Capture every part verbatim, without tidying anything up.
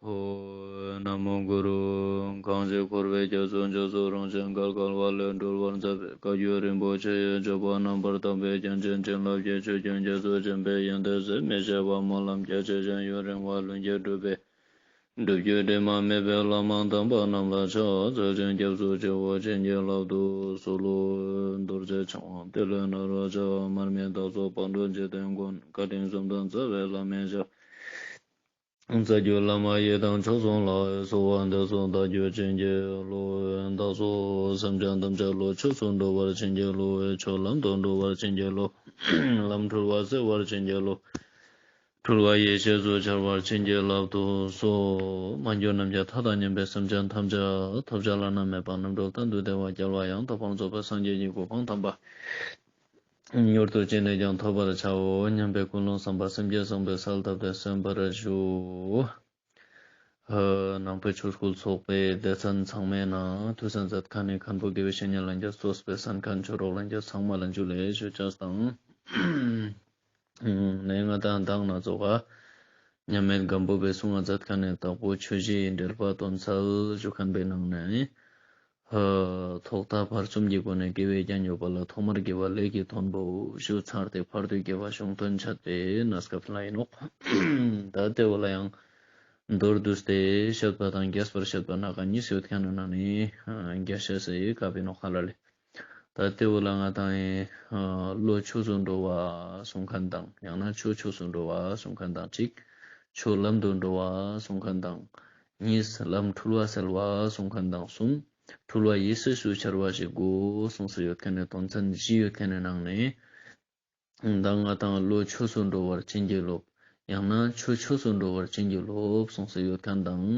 ཨོ། ན་མོ་གུ་རུ། གང་ཞིག་འཁོར་བའི་རྒྱ་མཚོ་མཇུག་སོགས་རང་བཞིན་འགལ་འགལ་བ་ལས་སྒྲོལ་བར་མཛད་པའི་བཀའ་བརྒྱུད་རིན་པོ་ཆེ་ཡི་སྤྱོད་པ་རྣམ་པར་དག་པའི་རྒྱན་ཅན་བྱིན་རླབས་ཀྱི་ཆུ་རྒྱུན་རྒྱ་མཚོ་ཆེན་པོའི་ཡོན་ཏན་ཟད་མི་ཤེས་པ་སྨོན་ལམ་རྒྱ་ཆེ་ཞིང་ཡུན་རིང་བ་ལྷུན་གྱིས་གྲུབ་པའི་སྒྲུབ་བརྒྱུད་དྲི་མ་མེད་པའི་བླ་མ་དམ་པ་རྣམས་ལ་ཕྱག་འཚལ་ཞིང་སྐྱབས་སུ་མཆིའོ། བྱིན་གྱིས་བརླབ་ཏུ་གསོལ་ལོ། རྡོ་རྗེ་འཆང་དབང་ཏེ་ལོ་ནཱ་རོ་མར་མི་དྭགས་པོ་ཕག་གྲུ་འཇིག་རྟེན་མགོན། བཀའ་དྲིན་གསུམ་ལྡན་རྩ་བའི་བླ་མའི་ཞབས། རྩ་བརྒྱུད་བླ་མ་ཡི་དམ་མཆོག་གསུམ་ལ། གསོལ་བ་འདེབས་སོ་བདག་རྒྱུད་བྱིན་གྱིས་རློབས། བདག་སོགས་སེམས་ཅན་ཐམས་ཅད་བློ་ཆོས་སུ་འགྲོ་བར་བྱིན་གྱིས་རློབས། ཆོས་ལམ་དུ་འགྲོ་བར་བྱིན་གྱིས་རློབས། ལམ་འཁྲུལ་བ་སེལ་བར་བྱིན་གྱིས་རློབས། འཁྲུལ་བ་ཡེ་ཤེས་སུ་འཆར་བར་བྱིན་གྱིས་བརླབ་ཏུ་གསོལ། མ་གྱུར་ནམ་མཁའི་མཐའ་དང་མཉམ་པའི་སེམས་ཅན་ཐམས་ཅད་ཐོབ་བྱ་བླ་ན་མེད་པ་རྣམ་གྲོལ་གཏན་དུ་བདེ་བ་རྒྱལ་བ་ཡང་དག་པར་རྫོགས་པའི་སངས་རྒྱས་ཀྱི་གོ་འཕང་དམ་པ་མྱུར་དུ་ཅི་ནས་ཀྱང་ཐོབ་པར་བྱའོ་སྙམ་པའི་ཀུན་སློང་བསམ་པ་སེམས་བསྐྱེད་བཟང་པོའི་གསལ་བཏབ་སྟེ་གསན་པར་ཞུ། ནང་པའི་ཆོས་སྐུལ་ཚོགས་པའི་སྡེ་ཚན་ཚང་མའི་ནང་ཐུགས་གསན་མཛད་མཁན་ནི་མཁན་པོ་དགེ་བའི་བཤེས་གཉེན་ལྷན་རྒྱས་གཙོས་པའི་གསན་མཁན་ཆོས་གྲོགས་ལྷན་རྒྱས་ཚང་མ་ལ་འཇུ་ལེ་ཞུ་ཅེས་དང་། ནས་ང་དང་མདང་ནེ་ཙོགས་མཉམ་མེད་སྒམ་པོ་པའི་གསུང་ང་མཛད་མཁན་ནི་དྭགས་པོ་ཆོས་བཞིའི་འགྲེལ་པ་དོན་གསལ་ཞུ་མཁན་པའི་ནང་ནས། ཐོག་མཐའ་བར་གསུམ་གྱི་སྒོ་ནས་དགེ་བའི་རྒྱན་ཡོད་པ་ལ་ཐོག་མར་དགེ་བ་ལས་ཀྱི་དོན་པོ་ཞུ་ཚར་ཏེ་བར་དུ་དགེ་བ་གཞུང་དོན་འཆད་པའི་གནས་སྐབས་ལ་ཡིན་ནོག་ད་དེ་བོ་ལ་ཡང་མདོར་བསྡུས་ཏེ་བཤད་པ་དང་རྒྱས་པར་བཤད་པ་སྣ་ཁ་གཉིས་ཡོད་མཁན་ནི་ནང་ནས་རྒྱས་བཤད་སའི་སྐབས་ཡིན་ནོག་ཧ་ལ་ལེ། ད་དེ་བོ་ལ་ང་དང་ཡིན་བློ་ཆོས་སུ་འགྲོ་བ་གསུང་མཁན་དང་ཡང་ན་ཆོས་ཆོས་སུ་འགྲོ་བ་གསུང་མཁན་དང་གཅིག་ཆོས་ལམ་དུ་འགྲོ་བ་གསུང་མཁན་དང་གཉིས་ལམ་འཁྲུལ་བ་སེལ་བ་གསུང་མཁན་དང་གསུམ། འཁྲུལ་བ་ཡེ་ཤེས་སུ་འཆར་བ་ཞིག་དགོས་གསུངས་སུ་ཡོད་མཁན་ནི་དོན་ཚན་བཞི་ཡོད་མཁན་ནི་ནང་ནས། ད་ང་དང་བློ་ཆོས་སུ་འགྲོ་བར་བྱིན་གྱིས་རློབས། ཡང་ན་ཆོས་ཆོས་སུ་འགྲོ་བར་བྱིན་གྱིས་རློབས་གསུངས་སུ་ཡོད་མཁན་དང་།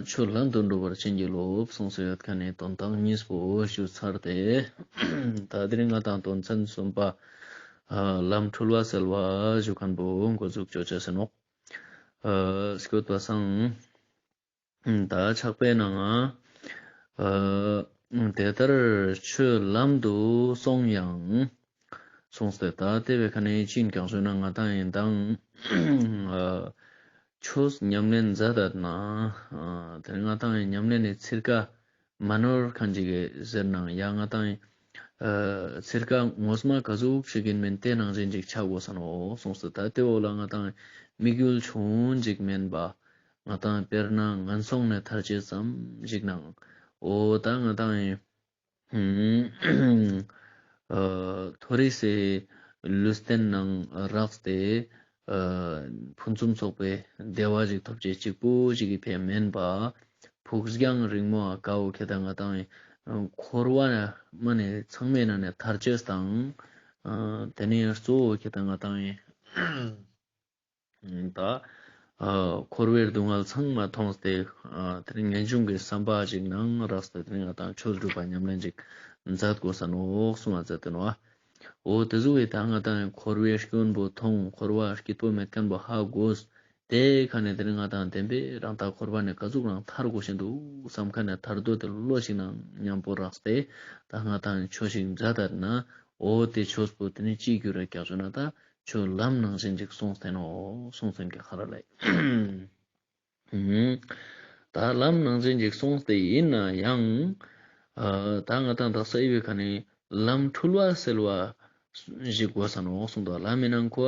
ཆོས་ལམ་དུ་འགྲོ་བར་བྱིན་གྱིས་རློབས་གསུངས་སུ་ཡོད་མཁན་ནི་དོན་དག་གཉིས་པོ་ཞུ་ཚར་ཏེ། ད་དེ་རིང་ང་དང་དོན་ཚན་གསུམ་པ། ལམ་འཁྲུལ་བ་སེལ་བ་ཞུ་མཁན་པོ་འགོ་འཛུགས་ཅོ་ཅེས་ཡིན་ནོག་སྐྱོད་པ་སང་། ད་ཕྱག་དཔེའི་ནང་ང་། དེ་ལྟར་ཆོས་ལམ་དུ་སོང་ཡང་། གསུངས་ཏེ་ད་དེ་བོའི་ཁ་ནས་ཅི་ཡིན་ཀྱང་ཞུ་ན་ང་དང་ཡིན་དང་། ཆོས་ཉམས་ལེན་མཛད་ད་ན། དེ་ང་དང་ཡིན་ཉམས་ལེན་ནི་ཚིར་ཀ་མ་ནོར་མཁན་ཅིག་གི་ཟེར་ནའང་ཡང་ང་དང་ཡིན། ཚིར་ཀ་ངོ་མ་ག་ཟུག་ཞིག་ཡིན་མིན་དེ་ནང་བཞིན་ཅིག་ཆགས་དགོས་ས་ནོག་གསུངས་ཏེ་ད་དེ་བོ་ལ་ང་དང་དམིགས་ཡུལ་ཆུང་ཅིག་མིན་པ། ང་དང་དཔེར་ན་ངན་སོང་ནས་ཐར་ཅེས་ཙམ་ཞིག་ནང་། འོ་ད་ང་དང་ཡིན། མཐོ་རིས་སི་ལུས་རྟེན་ནང་རགས་ཏེ། ཕུན་སུམ་ཚོགས་པའི་བདེ་བ་ཞིག་ཐོབ་ཅེས་གཅིག་པོ་ཞིག་གི་ཕིའ་མིན་པ། ཕུགས་རྒྱང་རིང་མོ་ཨ་ཀ་བོ་ཁེ་ད་ང་དང་ཡིན། འཁོར་བ་མ་ནེ་ཚང་མའི་ནང་ནས་ཐར་ཅེས་དང་། དེ་ནས་གཙོ་བོ་ཁེ་ད་ང་དང་ཡིན། ད། འཁོར་བའི་སྡུག་བསྔལ་ཚང་མ་མཐོང་སྟེ། དེ་རིང་ངེས་འབྱུང་གི་བསམ་པ་ཞིག་ནང་རགས་ཏེ་དེ་རིང་ང་དང་ཆོས་སྒྲུབ་པ་ཉམས་ལེན་ཅིག་མཛད་དགོས་ས་ནོག་གསུངས་པ་མཛད་དེ་ནོག་འོ་དེ་ཟུག་གི་ད་ང་དང་འཁོར་བའི་སྐྱོན་པོ་མཐོང་འཁོར་བ་སྐྱིད་པོ་མེད་མཁན་པོ་ཧ་གོ། དེ་ཁ་ནས་དེ་རིང་ང་དང་བདེན་པའི་རང་ད་འཁོར་བ་ནས་ག་ཟུག་རང་ཐར་དགོས་ཤེས་འདུག་བསམ་མཁན་ནས་ཐར་འདོད་དེ་བློ་ཞིག་ནང་མཉམ་པོ་རགས་ཏེ་ད་ང་དང་ཆོས་ཤིག་མཛད་ད་ན། འོ་དེ་ཆོས་པོ་དེ་ནི་ཅི་གྱུར་རེ་ཀྱག་ཞུ་ན་ད། ཆོས་ལམ་ནང་བཞིན་ཅིག་གསུངས་ཏེ་ནོག་གསུངས་ཏེ་ཀྱག་ཧ་ལ་ལེ། ད་ལམ་ནང་བཞིན་ཅིག་གསུངས་ཏེ་ཡིན་ན་ཡང་། ད་ང་དང་དག་ས་ཨི་བོའི་ཁ་ནས་ལམ་འཁྲུལ་བ་སེལ་བ་ཞིག་དགོས་ས་ནོག་གསུངས་ཏོ། ལམ་མི་ནང་ཁོ་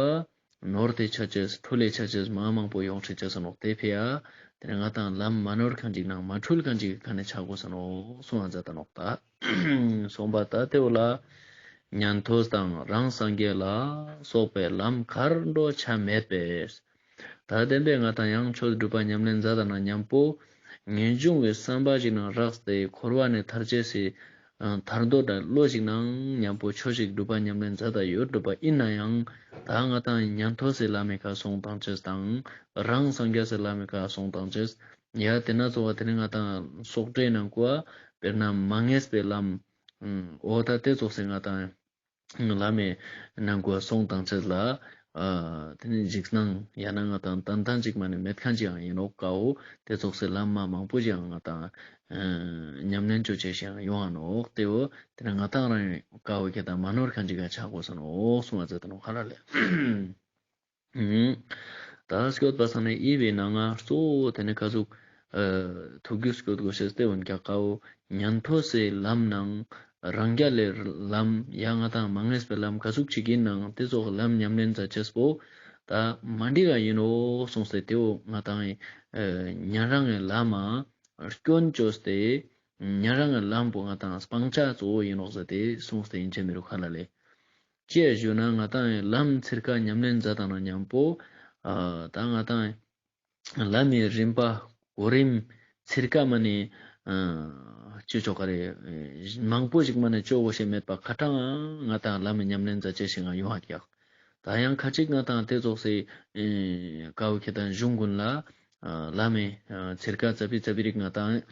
ནོར་ཏེ་ཆ་ཅེས་འཁྲུལ་ལེ་ཆ་ཅེས་མ་མང་པོ་ཡོང་ཆེ་ཆ་ས་ནོག་དེ་ཕིའ་དེ་ནས་ང་དང་ལམ་མ་ནོར་མཁན་ཅིག་ནང་མ་འཁྲུལ་མཁན་ཅིག་གི་ཁ་ནས་ཆ་དགོས་ས་ནོག་གསུངས་པ་མཛད་ད་ནོག་ད། གསུངས་པ་ད་དེ་བོ་ལ། ཉན་ཐོས་དང་རང་སངས་རྒྱས་ལ་སོགས་པའི་ལམ་གར་འགྲོ་ཆ་མེད་པས། ད་བདེན་པའི་ང་དང་ཡང་ཆོས་སྒྲུབ་པ་ཉམས་ལེན་མཛད་ད་ན་མཉམ་པོ། ངེས་འབྱུང་གི་བསམ་པ་ཞིག་ནང་རགས་ཏེ་འཁོར་བ་ནས་ཐར་ཅེས་སི། ཐར་འདོད་དང་བློ་ཞིག་ནང་མཉམ་པོ་ཆོས་ཤིག་སྒྲུབ་པ་ཉམས་ལེན་མཛད་ད་ཡོད་འགྲོ་བ་ཡིན་ན་ཡང་། ད་ང་དང་ཉན་ཐོས་སི་ལམ་མི་ཁ་སོང་དང་ཅེས་དང་། རང་སངས་རྒྱས་སི་ལམ་མི་ཁ་སོང་དང་ཅེས། ཡ་དེ་ན་ཚོ་བ་དེ་ནི་ང་དང་སོགས་སྒྲའི་ནང་གོ་བ་དཔེར་ན་མ་ངེས་པའི་ལམ། འོ་ད་དེ་ཙོགས་སེ་ང་དང་ལམ་མི་ནང་གོ་བ་སོང་དང་ཅེས་ལ། དེ་ནི་འཇིགས་སྣང་ཡང་ན་ང་དང་ཏན་ཏན་ཅིག་མ་ནི་མེད་མཁན་ཅིག་ཡང་ཡིན་ནོག་ཀ་བོ། དེ་ཙོགས་སེ་ལམ་མ་མང་པོ་ཅིག་ཡང་ང་དང་ཉམས་ལེན་ཅོ་ཅེས་ཤིག་ཡང་ཡོང་ང་ནོག་དེ་བོ་དེ་ནི་ང་དང་རང་ཀ་བོ་ཁེ་དང་མ་ནོར་མཁན་ཅིག་ག་ཆ་དགོས་ས་ནོག་གསུངས་པ་མཛད་དེ་ནོག་ཧ་ལ་ལེ། ད་སྐྱོད་པ་སང་ནེ་ཨི་བོའི་ནང་ང་གཙོ་བོ་ཏེ་ནེ་ཀ་ཟུག་ཨ་ཐུགས་རྒྱུས་སྐྱོད་དགོས་ཤེས་ཏེ་འོན་ཀྱང་ཀ་བོ་ཉན་ཐོས་སི་ལམ་ནང་རང་རྒྱལ་ལི་ལམ་ཡང་ང་ཏང་མ་ངེས་པའི་ལམ་ཀ་ཟུག་ཅིག་ཨིན་ནའང་ཏེ་ཙོགས་ལམ་ཉམས་ལེན་མཛད་ཅེས་པོ་ད་མ་འགྲིག་ག་ཨིན་ནོག་གསུངས་ཏེ་ཏེ་བོ་ང་ཏང་ཨ་ཉན་རང་ངི་ལམ་མ་སྐྱོན་བཅོས་ཏེ་ཉན་རང་ངི་ལམ་པོ་ང་ཏང་སྤང་བྱ་གཙོ་བོ་ཨིན་ནོག་ཟེར་ཏེ་གསུངས་ཏེ་ཨིན་ཅེས་མི་རུ་ཁ་ལ་ལེ། ཅི་ཡ་ཞུ་ན་ང་ཏང་ལམ་ཚིར་ཀ་ཉམས་ལེན་མཛད་དང་ན་མཉམ་པོ་ཨ་ད་ང་ཏང་ལམ་མི་རིམ་པ་གོ་རིམ་ཚིར་ཀ་མ་ནེ་ཨ་ཅི་ཅོ་ག་རེ་མང་པོ་ཞིག་མ་ནེ་ཅོ་གོ་ཤེས་མེད་པ་ཁ་ཏང་ང་ཏང་ལམ་མི་ཉམས་ལེན་མཛད་ཅེས་ཤིག་ང་ཡོང་ཧ་ཀྱག། ད་ཡང་ཁ་ཅིག་ང་ཏང་ཏེ་ཙོགས་སི་ཨེ་ཀ་བོ་ཁེ་ཏང་གཞུང་གུན་ལ་ཨ་ལམ་མི་ཨ་ཚིར་ཀ་ཙ་པི་ཙ་པི་རིག་ང་ཏང་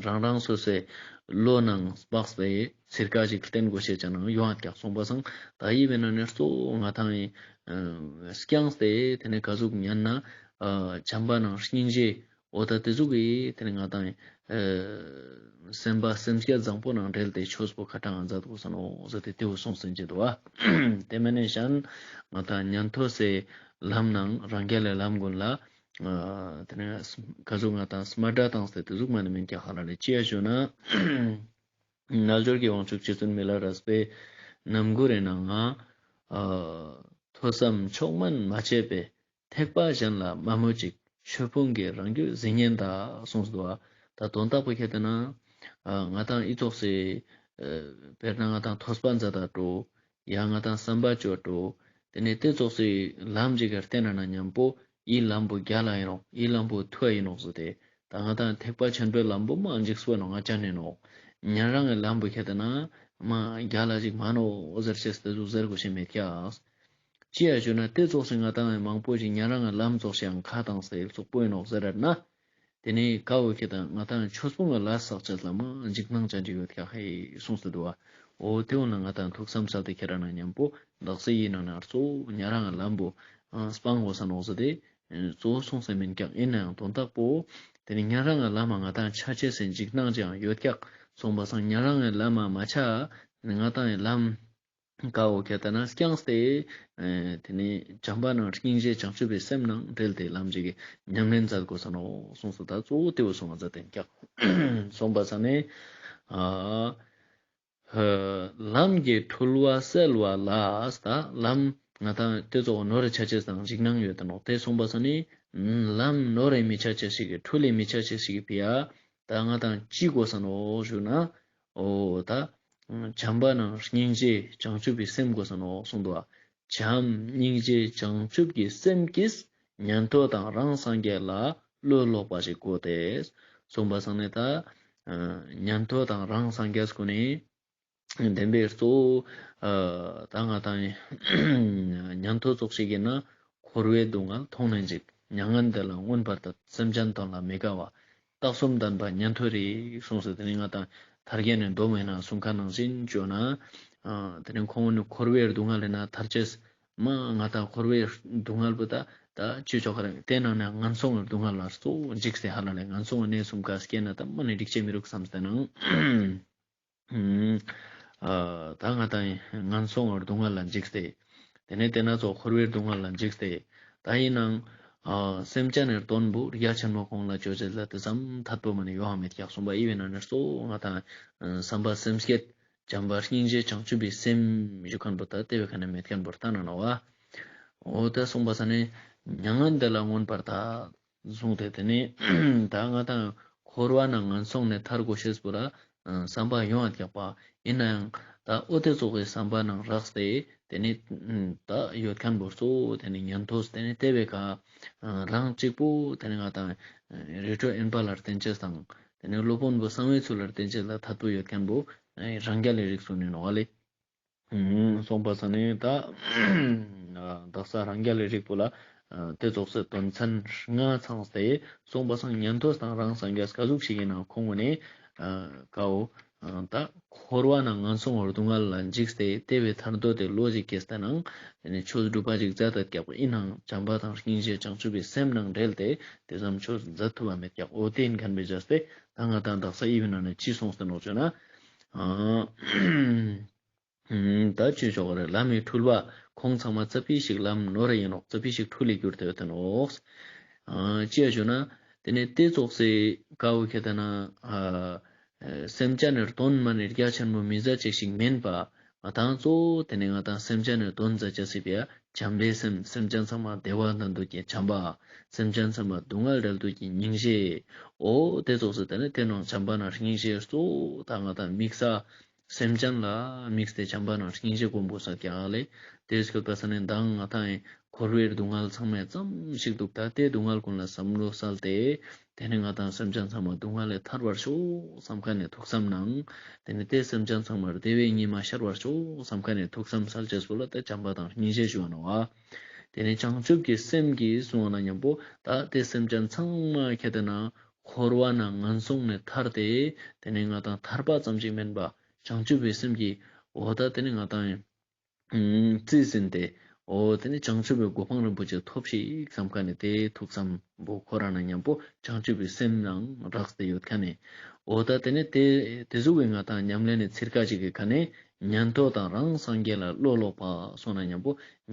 རང་རང་སོ་སོའི་བློ་ནང་སྤགས་པའི་ཚིར་ཀ་ཞིག་བསྟན་དགོས་ཤེས་ཅན་ནང་ཡོང་ང་ཀྱག་སོང་པ་སང་ད་ཡི་བེ་ན་ནེ་གཙོ་བོ་ང་ཏང་ཡི་ཨ་སྐྱངས་ཏེ་ཏེ་ནེ་ཀ་ཟུག་ཉན་ན་ཨ་བྱམས་པ་ནང་སྙིང་རྗེ་འོ་ད་ཏེ་ཟུག་གི་ཏེ་ནེ་ང་ཏང་ཨ་སེམས་པ་སེམས་བསྐྱེད་བཟང་པོ་ནང་འབྲེལ་ཏེ་ཆོས་པོ་ཁ་ཏང་ང་མཛད་དགོས་ས་ནོག་ཟེར་ཏེ་ཏེ་བོ་གསུངས་ཟིན་གྱི་འདུག་བ། ཏེ་མ་ནེ་གཞན་ང་ཏང་ཉན་ཐོས་སི་ལམ་ནང་རང་རྒྱལ་ལི་ལམ་གུན་ལ་ཨ་ཏེ་ནེ་ཀ་ཟུག་ང་ཏང་སྨད་སྒྲ་བཏང་སྟེ་ཏེ་ཟུག་མ་ནེ་མེན་ཀྱག་ཧ་ལ་ལེ། ཅི་ཡ་ཞུ་ན་རྣལ་འབྱོར་གྱི་དབང་ཕྱུག་རྗེ་བཙུན་མི་ལ་རས་པའི་རྣམ་མགུར་རི་ནང་ང་ཨ་ཐོས་བསམ་མཆོག་དམན་མ་བྱས་པའི། ཐེག་པ་གཞན་ལ་མ་སྨོད་ཅིག། ཆོས་ཕུང་གི་རང་རྒྱུད་གཟིགས་ཉན་དག་གསུངས་འདུག་བ། ད་དོན་དག་པོ་ཁྱེར་ཏེ་ན་ཨ་ང་ཏང་ཨི་ཙོགས་སི་ཨ་དཔེར་ན་ང་ཏང་ཐོས་པ་མཛད་ད་འགྲོ། ཡང་ང་ཏང་བསམ་པ་བཅོ་འགྲོ། ཏེ་ནེ་ཏེ་ཙོགས་སི་ལམ་ཞིག་ག་བརྟེན་ན་ན་མཉམ་པོ་ཨི་ལམ་པོ་རྒྱལ་ལ་ཨིན་ནོག། ཨི་ལམ་པོ་ཐུ་ཨིན་ནོག་ཟེར་ཏེ། ད་ང་ཏང་ཐེག་པ་ཆེན་པོའི་ལམ་པོ་མ་འཇིགས་པོ་ཨིན་ནོག། ང་ཅན་ཨིན་ནོག། ཉན་རང་ངི་ལམ་པོ་ཁྱེར་ཏེ་ན་མ་རྒྱལ་ལ་ཞིག་མ་ནོག་ཟེར་ཅེས་ཏེ་ཟུག་ཟེར་དགོས་ཤེས་མེད་ཀྱག། ཅི་ཡ་ཞུ་ན་ཏེ་ཙོགས་སི་ང་ཏང་མང་པོ་ཞིག་ཉན་རང་ངི་ལམ་ཙོགས་ཤིག་ཁ་ཏང་སྟེ་ཙོགས་པོ་ཨིན་ནོག་ཟེར་ར་ན། ཏེ་ནེ་ཀ་བོ་ཁྱེར་ཏེ་ན་ང་ཏང་ཆོས་ཕུང་གི་ལས་བསགས་ཅེས་ལ་མ་འཇིགས་སྣང་ཅན་ཅིག་ཡོད་ཀྱག་ཧེ་གསུངས་ཏེ་འདུག་བ། འོ་ཏེ་འོ་ན་ང་ཏང་ཐུགས་བསམ་སལ་ཏེ་ཁྱེར་ར་ན་མཉམ་པོ་དག་ས་ཡི་ནང་ན་གཙོ་བོ་ཉན་རང་ངི་ལམ་པོ་ཨ་སྤང་དགོས་ས་ནོག་ཟེར་ཏེ་གཙོ་བོ་གསུངས་ཏེ་མེན་ཀྱག། ཨིན་ནའང་དོན་དག་པོ་ཏེ་ནེ་ཉན་རང་ངི་ལམ་མ་ང་ཏང་ཆ་ཅེས་སི་འཇིགས་སྣང་ཅིག་ཡང་ཡོད་ཀྱག། སོང་པ་སང་ཉན་རང་ངི་ལམ་མ་མ་ཆ་ང་ཏང་ངི་ལམ་ཀ་བོ་ཁྱེར་ཏེ་ན་སྐྱངས་ཏེ་ཨེ་ཏེ་ནེ་བྱམས་པ་ནང་སྙིང་རྗེ་བྱང་ཆུབ་པའི་སེམས་ནང་འབྲེལ་ཏེ་ལམ་ཞིག་གི་ཉམས་ལེན་མཛད་དགོས་ས་ནོག་གསུངས་སོ། ད་གཙོ་བོ་ཏེ་བོ་གསུངས་ས་ཏེ་ཀྱག། སོང་པ་ས་ནེ་ཨ་ལམ་གྱི་འཁྲུལ་བ་སེལ་བ་ལ། ད་ལམ་ང་ཏང་ཏེ་ཙོགས་ནོར་རེ་ཆ་ཅེས་དང་འཇིགས་སྣང་ཡོད་དེ་ནོག། ཏེ་སོང་པ་ས་ནེ་ལམ་ནོར་རེ་མི་ཆ་ཅེས་ཤིག་གི་འཁྲུལ་ལེ་མི་ཆ་ཅེས་ཤིག་གི་ཕི་ཡ་ད་ང་ཏང་ཅི་དགོས་ས་ནོག་ཞུ་ན། འོ་ད་བྱམས་པ་ནང་སྙིང་རྗེ་བྱང་ཆུབ་པའི་སེམས་དགོས་ས་ནོག་གསུངས་འདུག་བ། བྱམས་སྙིང་རྗེ་བྱང་ཆུབ་ཀྱི་སེམས་ཀྱིས་ཉན་ཐོས་དང་རང་སངས་རྒྱས་ལ་བློ་ལོག་པ་ཞིག་དགོས་ཏེ། སོང་པ་སང་ནེ་ད་ཉན་ཐོས་དང་རང་སངས་རྒྱས་ཀུན་ནི་བདེན་པའི་གཙོ་བོ་ཨ་ད་ང་ཏང་ཉན་ཐོས་ཙོགས་ཤིག་ཨིན་ན་འཁོར་བའི་སྡུག་བསྔལ་མཐོང་ནས་འཇིགས། མྱ་ངན་འདས་ལ་མངོན་པར་དད། སེམས་ཅན་དོན་ལ་མི་དགའ་བ། རྟགས་གསུམ་ལྡན་པ་ཉན་ཐོས་རིགས་གསུངས་སོ། ཏེ་ནེ་ང་ཏང་ཐར་རྒྱན་ནི་མདོ་མེད་ན་གསུང་ཁན་ནང་བཞིན་བཅོས་ན་ཨ་ཏེ་ནེ་ཁོང་ནི་འཁོར་བའི་སྡུག་བསྔལ་ལས་ན་ཐར་ཅེས་མ་ང་ཏང་འཁོར་བའི་སྡུག་བསྔལ་པོ་ད་ད་ཅི་ཆོག་ག་རེ་ཏེ་ནང་ནེ་ངན་སོང་གི་སྡུག་བསྔལ་ལ་གཙོ་བོ་འཇིགས་ཏེ་ཧ་ལ་ལས་ངན་སོང་གི་གནས་གསུམ་ཀ་སྐྱེས་ན་ད་མ་ནེ་འགྲིག་ཅེས་མི་རུག་བསམ་སྟེ་ནང་། ཨ་ད་ང་ཏང་ངན་སོང་གི་སྡུག་བསྔལ་ལ་འཇིགས་ཏེ། ཏེ་ནེ་ཏེ་ན་ཚོ་འཁོར་བའི་སྡུག་བསྔལ་ལ་འཇིགས་ཏེ། ད་ཨིན་ནའང་ཨ་སེམས་ཅན་ནི་དོན་པོ་རྒྱ་ཆེན་མོ་ཁོང་ལ་ཅོ་ཅེས་ལ་ཏེ་ཙམ་ཐད་པོ་མ་ནེ་ཡོང་ང་མེད་ཀྱག། སོང་པ་ཨི་བེ་ན་ནེ་གཙོ་བོ་ང་ཏང་ཨ་བསམ་པ་སེམས་བསྐྱེད་བྱམས་པ་སྙིང་རྗེ་བྱང་ཆུབ་པའི་སེམས་ཞུ་ཁན་པོ་ད་ཏེ་བེ་ཁ་ནེ་མེད་ཁན་པོ་ལྟ་ན་ནོག་བ། འོ་ད་སོང་པ་ས་ནེ་མྱ་ངན་འདས་ལ་མངོན་པར་དད། གསུངས་ཏེ་ཏེ་ནེ་ད་ང་ཏང་འཁོར་བ་ནང་ངན་སོང་ནེ་ཐར་དགོས་ཤེས་པོ་ར་བསམ་པ་ཡོང་ང་ཀྱག་པ། ཨིན་ནའང་ད་འོ་ཏེ་ཙོགས་སི་བསམ་པ་ནང་རགས་ཏེ་ཏེ་ནེ་ད་ཡོད་ཁན་པོ་གཙོ་བོ་ཏེ་ནེ་ཉན་ཐོས་ཏེ་ནེ་ཏེ་བེ་ཀ་རང་གཅིག་པོ་ཏེ་ནེ་ང་ཏང་རི་ཁྲོད་དབེན་པ་ལ་བརྟེན་ཅེས་དང་ཏེ་ནེ་སློབ་དཔོན་པོ་གསང་བའི་ཚུལ་ལ་བརྟེན་ཅེས་ལ་ཐད་པོ་ཡོད་ཁན་པོ་རང་རྒྱལ་ལི་རིགས་སུ་ནི་ནོག་ལེ། སོང་པ་ས་ནེ་ད་དག་ས་རང་རྒྱལ་ལི་རིགས་པོ་ལ་ཏེ་ཙོགས་སི་དོན་ཚན་ལྔ་ཚང་སྟེ་སོང་པ་སང་ཉན་ཐོས་དང་རང་སངས་རྒྱས་ཀ་ཟུག་ཞིག་ཨིན་ན་ཁོང་ངོ་ནེ་ཀ་བོ་ད་འཁོར་བ་ནང་ངན་སོང་གི་སྡུག་བསྔལ་ལ་འཇིགས་ཏེ་ཏེ་བེ་ཐར་འདོད་དེ་བློ་ཞིག་སྐྱེས་ཏེ་ནང་ཏེ་ནེ་ཆོས་སྒྲུབ་པ་ཞིག་མཛད་དད་ཀྱག་པ་ཨིན་ནའང་བྱམས་པ་དང་སྙིང་རྗེ་བྱང་ཆུབ་པའི་སེམས་ནང་འབྲེལ་ཏེ་ཏེ་ཙམ་ཆོས་མཛད་ཐུབ་པ་མེད་ཀྱག། འོ་ཏེ་ཨིན་ཁན་བེ་བྱས་ཏེ་ད་ང་ཏང་དག་ས་ཨི་བེ་ན་ནེ་ཅི་སོང་སྟེ་ནོག་ཅོ་ན། ཨ་ ད་ཅི་ཞོག་རེ་ལམ་མི་འཁྲུལ་བ་ཁོང་ཚང་མ་ཙ་པིག་ཞིག་ལམ་ནོར་ཡིན་ནོག། ཙ་པིག་ཞིག་འཁྲུལ་ལེ་གྱུར་ཏེ་ཡོད་དེ་ནོག། ཅི་ཡ་ཞུ་ན་དེ་ནས་དེ་ཙོགས་སེ་ཀ་བོ་ཁྱེད་ན་སེམས་ཅན་ནི་དོན་མ་ནི་རྒྱ་ཆེན་མོ་མི་ཟ་ཅེས་ཤིག་མེན་པ། ང་དང་གཙོ་བོ་དེ་ནས་ང་དང་སེམས་ཅན་ནི་དོན་ཟ་ཅེས་སི་ཕི་ཡ་བྱམས་པའི་སེམས། སེམས་ཅན་ཚང་མ་བདེ་བ་འདོད་མཁན་གྱི་བྱམས་པ། སེམས་ཅན་ཚང་མ་སྡུག་བསྔལ་བྲལ་འདོད་མཁན་གྱི་སྙིང་རྗེ། འོ་དེ་ཙོགས་སེ་དེ་ནས་དེ་ནང་བྱམས་པ་ནང་སྙིང་རྗེ་གཙོ་བོ་ད་ང་དང་དམིགས་ས། སེམས་ཅན་ལ་དམིགས་ཏེ་བྱམས་པ་ནང་སྙིང་རྗེ་སྒོམ་དགོས་ས་ཀྱང་ལེ། དེ་སྐྱོད་པ་ས་ནས་མདང་ང་དང་འཁོར་བའི་སྡུག་བསྔལ་ཚང་མ་ཙམ་ཞིག་འདུག། ད་དེ་སྡུག་བསྔལ་ཀུན་ལ་བསམ་བློ་བསལ་ཏེ། དེ་ནས་ང་དང་སེམས་ཅན་ཚང་མ་སྡུག་བསྔལ་ལས་ཐར་བར་ཤོག་བསམ་མཁན་ནས་ཐུགས་བསམ་ནང་། དེ་ནས་དེ་སེམས་ཅན་ཚང་མར་བདེ་བའི་ཉི་མ་ཤར་བར་ཤོག་བསམ་མཁན་ནས་ཐུགས་བསམ་བསལ་ཅེས་པོ་ལ་ད་བྱམས་པ་དང་སྙིང་རྗེ་ཞུ་བ་ནོག་པ། དེ་ནས་བྱང་ཆུབ་ཀྱི་སེམས་ཀྱིས་གསུངས་པ་ན་མཉམ་པོ་ད་དེ་སེམས་ཅན་ཚང་མ་ཁྱེད་དེ་ན་འཁོར་བ་ནང་ངན་སོང་ནས་ཐར་ཏེ། དེ་ནས་ང་དང་ཐར་པ་ཙམ་ཞིག་མེན་པ། བྱང་ཆུབ་པའི་སེམས་ཀྱིས་འོ་ད་དེ་ནས་ང་དང་རྩིས་ཟིན་ཏེ། འོ་དེ་ནས་བྱང་ཆུབ་པའི་གོ་འཕང་རིན་པོ་ཆེ་ཐོབ་ཤིག་བསམ་མཁན་ནས་དེ་ཐུགས་བསམ་པོ་ཁོ་རང་ན་མཉམ་པོ་བྱང་ཆུབ་པའི་སེམས་ནང་རགས་ཏེ་ཡོད་མཁན་ནས། འོ་ད་དེ་ནས་དེ་དེ་ཟུག་གི་ང་དང་ཉམས་ལེན་ནི་ཚིར་ཀ་ཅིག་གི་ཁ་ནས་ཉན་ཐོས་དང་རང་སངས་རྒྱས་ལ་བློ་ལོག་པ་སོང་ན་མཉམ་པོ།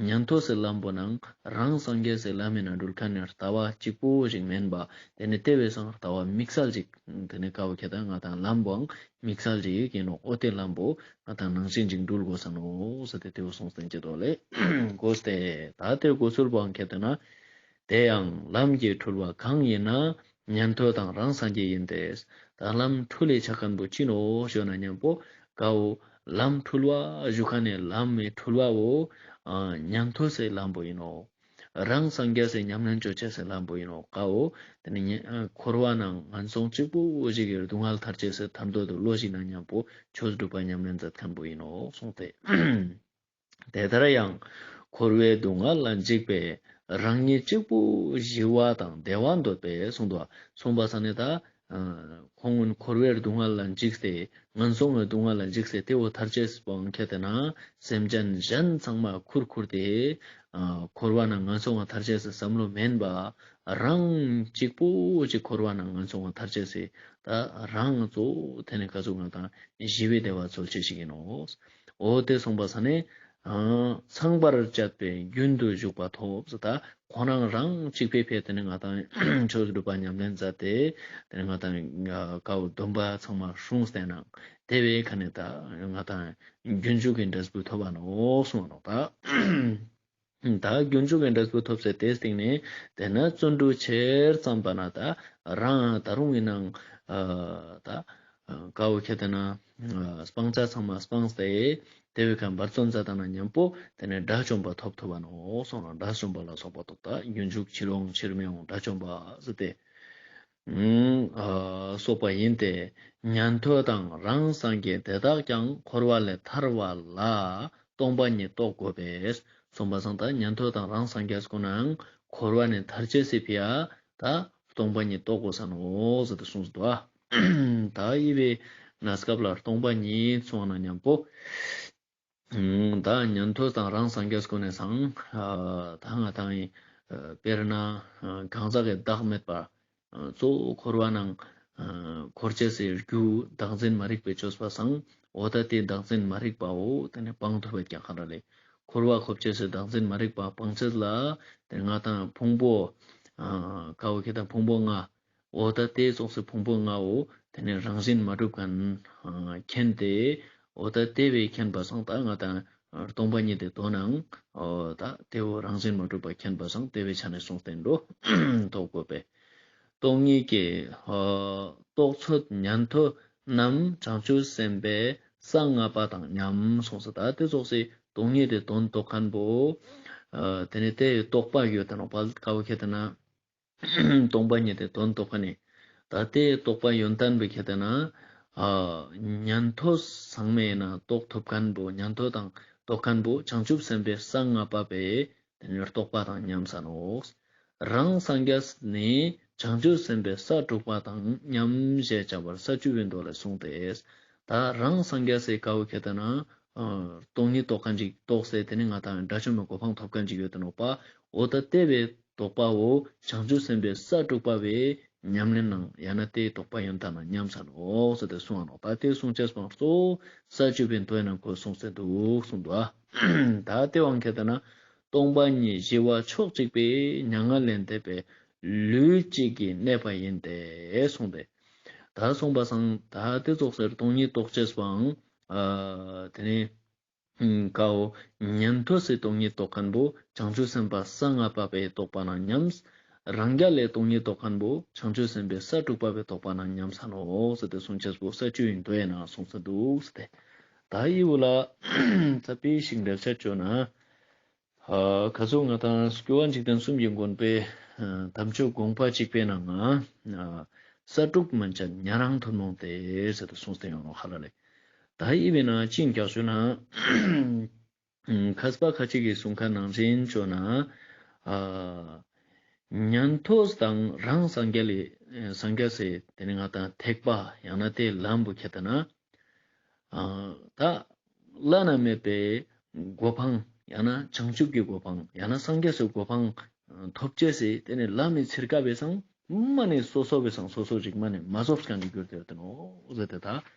ཉན་ཐོས་སི་ལམ་པོ་ནང་རང་སངས་རྒྱས་སི་ལམ་མི་ན་འགྲུལ་མཁན་ནི་ལྟ་བ་གཅིག་པོ་ཞིག་མེན་པ། དེ་ནས་དེ་བས་སང་ལྟ་བ་དམིགས་བསལ་ཅིག། དེ་ནས་ཀ་བོ་ཁྱེད་དང་ང་དང་ལམ་པོའང་དམིགས་བསལ་ཅིག་ཡིན་ནོག། འོ་དེ་ལམ་པོ་ང་དང་ནང་བཞིན་ཅིག་འགྲུལ་དགོས་ས་ནོག་ཟེར་ཏེ་དེ་བོ་གསུངས་ཏེ་འགྱེད་དོ་ལེ། དགོས་ཏེ་ད་དེ་དགོས་ཚུལ་པོའང་ཁྱེད་དེ་ན། དེ་ཡང་ལམ་གྱི་འཁྲུལ་བ་གང་ཡིན་ན། ཉན་ཐོས་དང་རང་སངས་རྒྱས་ཡིན་ཏེ། ད་ལམ་འཁྲུལ་ལེ་ཆ་མཁན་པོ་ཅི་ནོག་ཞུ་ན་མཉམ་པོ་ཀ་བོ་ལམ་འཁྲུལ་བ་ཞུ་མཁན་ནི་ལམ་མི་འཁྲུལ་བ་བོ་ཉན་ཐོས་སི་ལམ་པོ་ཡིན་ནོག། རང་སངས་རྒྱས་སི་ཉམས་ལེན་ཅོ་ཅེས་སི་ལམ་པོ་ཡིན་ནོག། ཀ་བོ་དེ་ནི་འཁོར་བ་ནང་ངན་སོང་གཅིག་པོ་ཞིག་གི་སྡུག་བསྔལ་ཐར་ཅེས་སི་ཐར་འདོད་དུ་བློ་ཞིག་ན་མཉམ་པོ་ཆོས་སྒྲུབ་པ་ཉམས་ལེན་མཛད་མཁན་པོ་ཡིན་ནོག་གསུངས་ཏེ། དེ་ལྟར་ཡང་འཁོར་བའི་སྡུག་བསྔལ་ལ་འཇིགས་པས་རང་ཉིད་གཅིག་པུ་ཞི་བ་དང་བདེ་བ་འདོད་པས་གསུངས་འདུག། གསུངས་པ་ས་ནི་ད་ཁོང་འཁོར་བའི་སྡུག་བསྔལ་ལ་འཇིགས་ཏེ་ངན་སོང་གི་སྡུག་བསྔལ་ལ་འཇིགས་ཏེ་དེ་བོ་ཐར་ཅེས་པོའང་ཁྱེད་དེ་ན་སེམས་ཅན་གཞན་ཚང་མ་ཁུར་ཁུར་ཏེ་འཁོར་བ་ནང་ངན་སོང་ང་ཐར་ཅེས་སི་བསམ་བློ་མེན་པ། རང་གཅིག་པུ་ཅིག་འཁོར་བ་ནང་ངན་སོང་ང་ཐར་ཅེས་སི་ད་རང་གཙོ་བོ་དེ་ནི་ག་ཟུག་ང་དང་ཞི་བའི་བདེ་བ་འཚོལ་ཅེས་ཤིག་ཡིན་ནོག། འོ་དེ་གསུངས་པ་ས་ནས་ཚངས་པར་སྤྱད་པས་རྒྱུན་དུ་ཞུགས་པ་ཐོབ་ཟེར། ད་ཁོ་རང་རང་གཅིག་པོའི་ཕི་དེ་ནས་ང་དང་ཆོས་སྒྲུབ་པ་ཉམས་ལེན་མཛད་དེ་དེ་ནས་ང་དང་ཀ་བོ་སྡོམ་པ་ཚང་མ་སྲུངས་ཏེ་ནང་དེ་བས་ཁ་ནས་ད་ང་དང་རྒྱུན་ཞུགས་ཀྱི་འབྲས་བུ་ཐོབ་པ་ནོག་གསུངས་ནོག། ད་ད་རྒྱུན་ཞུགས་ཀྱི་འབྲས་བུ་ཐོབ་ཟེར་དེའི་སྟེང་ནས་དེ་ན་བརྩོན་འགྲུས་ཆེར་བརྩམས་པ་ན་ད་རང་ད་རུང་ཡིན་ནང་ད་ཀ་བོ་ཁྱེད་དེ་ན་སྤང་བྱ་ཚང་མ་སྤངས་ཏེ་དེ་བས་ཁ་འབད་བརྩོན་མཛད་ད་ན་མཉམ་པོ་དེ་ནས་དགྲ་བཅོམ་པ་ཐོབ་ཐུབ་པ་ནོག་གསུངས་ནོག། དགྲ་བཅོམ་པ་ལ་སོགས་པ་ཐོབ། ད་རྒྱུན་ཞུགས་ཕྱིར་འོང་ཕྱིར་མི་འོང་དགྲ་བཅོམ་པ་ཟེར་ཏེ་སོགས་པ་ཡིན་ཏེ། ཉན་ཐོས་དང་རང་སངས་རྒྱས་དེ་དག་ཀྱང་འཁོར་བ་ལས་ཐར་བ་ལ་སྟོང་པ་ཉིད་རྟོགས་དགོས་པས། གསུངས་པ་སང་ད་ཉན་ཐོས་དང་རང་སངས་རྒྱས་ཀུན་ནའང་འཁོར་བ་ནས་ཐར་ཅེས་སི་ཕི་ཡ་ད་སྟོང་པ་ཉིད་རྟོགས་དགོས་ས་ནོག་ཟེར་ཏེ་གསུངས་སོ། ད་ཡི་བའི་གནས་སྐབས་ལ་སྟོང་པ་ཉིད་གསུངས་ན་མཉམ་པོ། ད་ཉན་ཐོས་དང་རང་སངས་རྒྱས་ཀུན་ནས་སང་ད་ང་དང་ཡི་དཔེར་ན་གང་ཟག་གི་བདག་མེད་པ། གཙོ་བོ་འཁོར་བ་ནང་འཁོར་ཅེས་སི་རྒྱུ་བདག་འཛིན་མ་རིག་པའི་ཆོས་པ་སང་འོ་ད་དེ་བདག་འཛིན་མ་རིག་པའོ་དེ་ནས་སྤང་ཐུབ་པའི་ཀྱང་ཁ་ར་ལེ། འཁོར་བ་འཁོར་ཅེས་སི་བདག་འཛིན་མ་རིག་པ་སྤང་ཅེས་ལ་དེ་ང་དང་ཕུང་པོ་ཀ་བོ་ཁྱེད་དང་ཕུང་པོ་ལྔ། འོ་ད་དེ་ཙོགས་སི་ཕུང་པོ་ལྔའོ་དེ་ནས་རང་བཞིན་མ་གྲུབ་མཁན་མཁྱེན་ཏེ། འོ་ད་དེ་བས་མཁྱེན་པ་སང་ད་ང་དང་སྟོང་པ་ཉིད་དེ་དོན་ནང་འོ་ད་དེ་བོ་རང་བཞིན་མ་གྲུབ་པ་མཁྱེན་པ་སང་དེ་བས་ཆ་ནས་གསུངས་ཏེ་འགྲོ་ཐོབ་དགོས་པས། སྟོང་ཉིད་ཀྱི་རྟོགས་ཚུལ་ཉན་ཐོས་རྣམས་བྱང་ཆུབ་སེམས་དཔའི་ས་ལྔ་པ་དང་མཉམ་གསུངས་སོ། ད་དེ་ཙོགས་སི་སྟོང་ཉིད་དེ་དོན་རྟོགས་མཁན་པོ་དེ་ནས་དེ་རྟོགས་པ་ཡོད་དེ་ནོག་པ། ཀ་བོ་ཁྱེད་དེ་ན། སྟོང་པ་ཉིད་དེ་དོན་རྟོགས་མཁན་ནི། ད་དེ་རྟོགས་པ་ཡོན་ཏན་པོ་ཁྱེད་དེ་ན། ཉན་ཐོས་ཚང་མས་ན་རྟོགས་ཐུབ་མཁན་པོ་ཉན་ཐོས་དང་རྟོགས་མཁན་པོ་བྱང་ཆུབ་སེམས་དཔའི་ས་ལྔ་པ་པས་དེ་ནི་རྟོགས་པ་དང་མཉམ་ས་ནོག། རང་སངས་རྒྱས་ནི་བྱང་ཆུབ་སེམས་དཔའི་ས་དྲུག་པ་དང་མཉམ་ཞེས་བྱ་བར་ས་བཅུ་པའི་མདོ་ལས་གསུངས་ཏེ། ད་རང་སངས་རྒྱས་སི་ཀ་བོ་ཁྱེད་དེ་ན། སྟོང་ཉིད་རྟོགས་མཁན་ཅིག་རྟོགས་སེ་དེ་ནི་ང་དང་དགྲ་བཅོམ་པའི་གོ་འཕང་ཐོབ་མཁན་ཅིག་ཡོད་དེ་ནོག་པ། འོ་ད་དེ་བས་རྟོགས་པའོ་བྱང་ཆུབ་སེམས་དཔའི་ས་དྲུག་པ་བས་ ཉམས་ལེན་ནང་ཡང་ན་དེ་དོགས་པ་ཡོན་ཏན་ནང་ཉམས་ས་ནོག་ཟེར་ཏེ་གསུངས་ས་ནོག། ད་དེ་གསུང་ཅེས་པོ་གཙོ་བོ་ས་བཅུ་པའི་མདོའི་ནང་ཁོ་གསུངས་ཏེ་འདུག་གསུངས་འདུག། ད་དེ་བོ་ཁྱེད་ལྟ་ན་སྟོང་པ་ཉིད་ཞི་བ་ཕྱོགས་གཅིག་པའི་མྱ་ངན་ལས་འདས་པའི་ལུས་གཅིག་གིས་གནས་པ་ཡིན་ཏེ་གསུངས་ཏེ། ད་གསུངས་པ་སང་ད་དེ་ཙོགས་སེ་སྟོང་ཉིད་རྟོགས་ཅེས་པའང་ཨ་དེ་ནི་ཀའོ་ཉན་ཐོས་སི་སྟོང་ཉིད་རྟོགས་མཁན་པོ་བྱང་ཆུབ་སེམས་དཔའ་ས་ལྔ་པ་པའི་རྟོགས་པ་ནང་ཉམས། རང་རྒྱལ་ལས་སྟོང་ཉིད་རྟོགས་མཁན་པོ་བྱང་ཆུབ་སེམས་དཔའི་ས་དྲུག་པ་པའི་རྟོགས་པ་ནང་ཉམས་ས་ནོག་ཟེར་ཏེ་གསུང་ཅེས་པོ་ས་བཅུ་ཡི་མདོའི་ནང་གསུངས་ས་འདུག་ཟེར་ཏེ། ད་འི་བོ་ལ་ཙ་པིག་ཞིག་འགྲེལ་བཤད་བཅོས་ན། ཨ་ཁ་ཟུག་ང་དང་སྐྱོབ་པ་འཇིག་རྟེན་གསུམ་གྱི་མགོན་པོའི་ཨ་དམ་ཆོས་དགོངས་པ་གཅིག་པའི་ནང་ང་ཨ་ས་དྲུག་མན་ཆད་ཉན་རང་ཐུན་མོང་སྟེ་ཟེར་ཏེ་གསུངས་ཏེ་ཡོང་ནོག་ཧ་ལ་ལེ། ད་འི་བོའི་ནང་ཅི་ཡིན་ཀྱག་ཞུ་ན། ཨ་མཁས་པ་ཁ་ཅིག་གི་གསུང་ཁན་ནང་བཞིན་བཅོས་ན། ཨ་ཉན་ཐོས་དང་རང་སངས་རྒྱས་ལས་སངས་རྒྱས་སི་དེ་ནི་ང་དང་ཐེག་པ་ཡང་ན་དེ་ལམ་བོ་ཁྱེར་ཏེ་ན། ཨ་ད་བླ་ན་མེད་པའི་གོ་འཕང་ཡང་ན་བྱང་ཆུབ་ཀྱི་གོ་འཕང་ཡང་ན་སངས་རྒྱས་སི་གོ་འཕང་ཐོབ་ཅེས་སི་དེ་ནི་ལམ་མི་ཚིར་ཀ་བའི་སང་མ་ནི་སོ་སོ་བའི་སང་སོ་སོ་ཅིག་མ་ནི་མ་རྫོགས་ཀྱང་གི་གྱུར་ཏེ་ཡོད་དེ་ནོག་ཟེར་ཏེ་ད་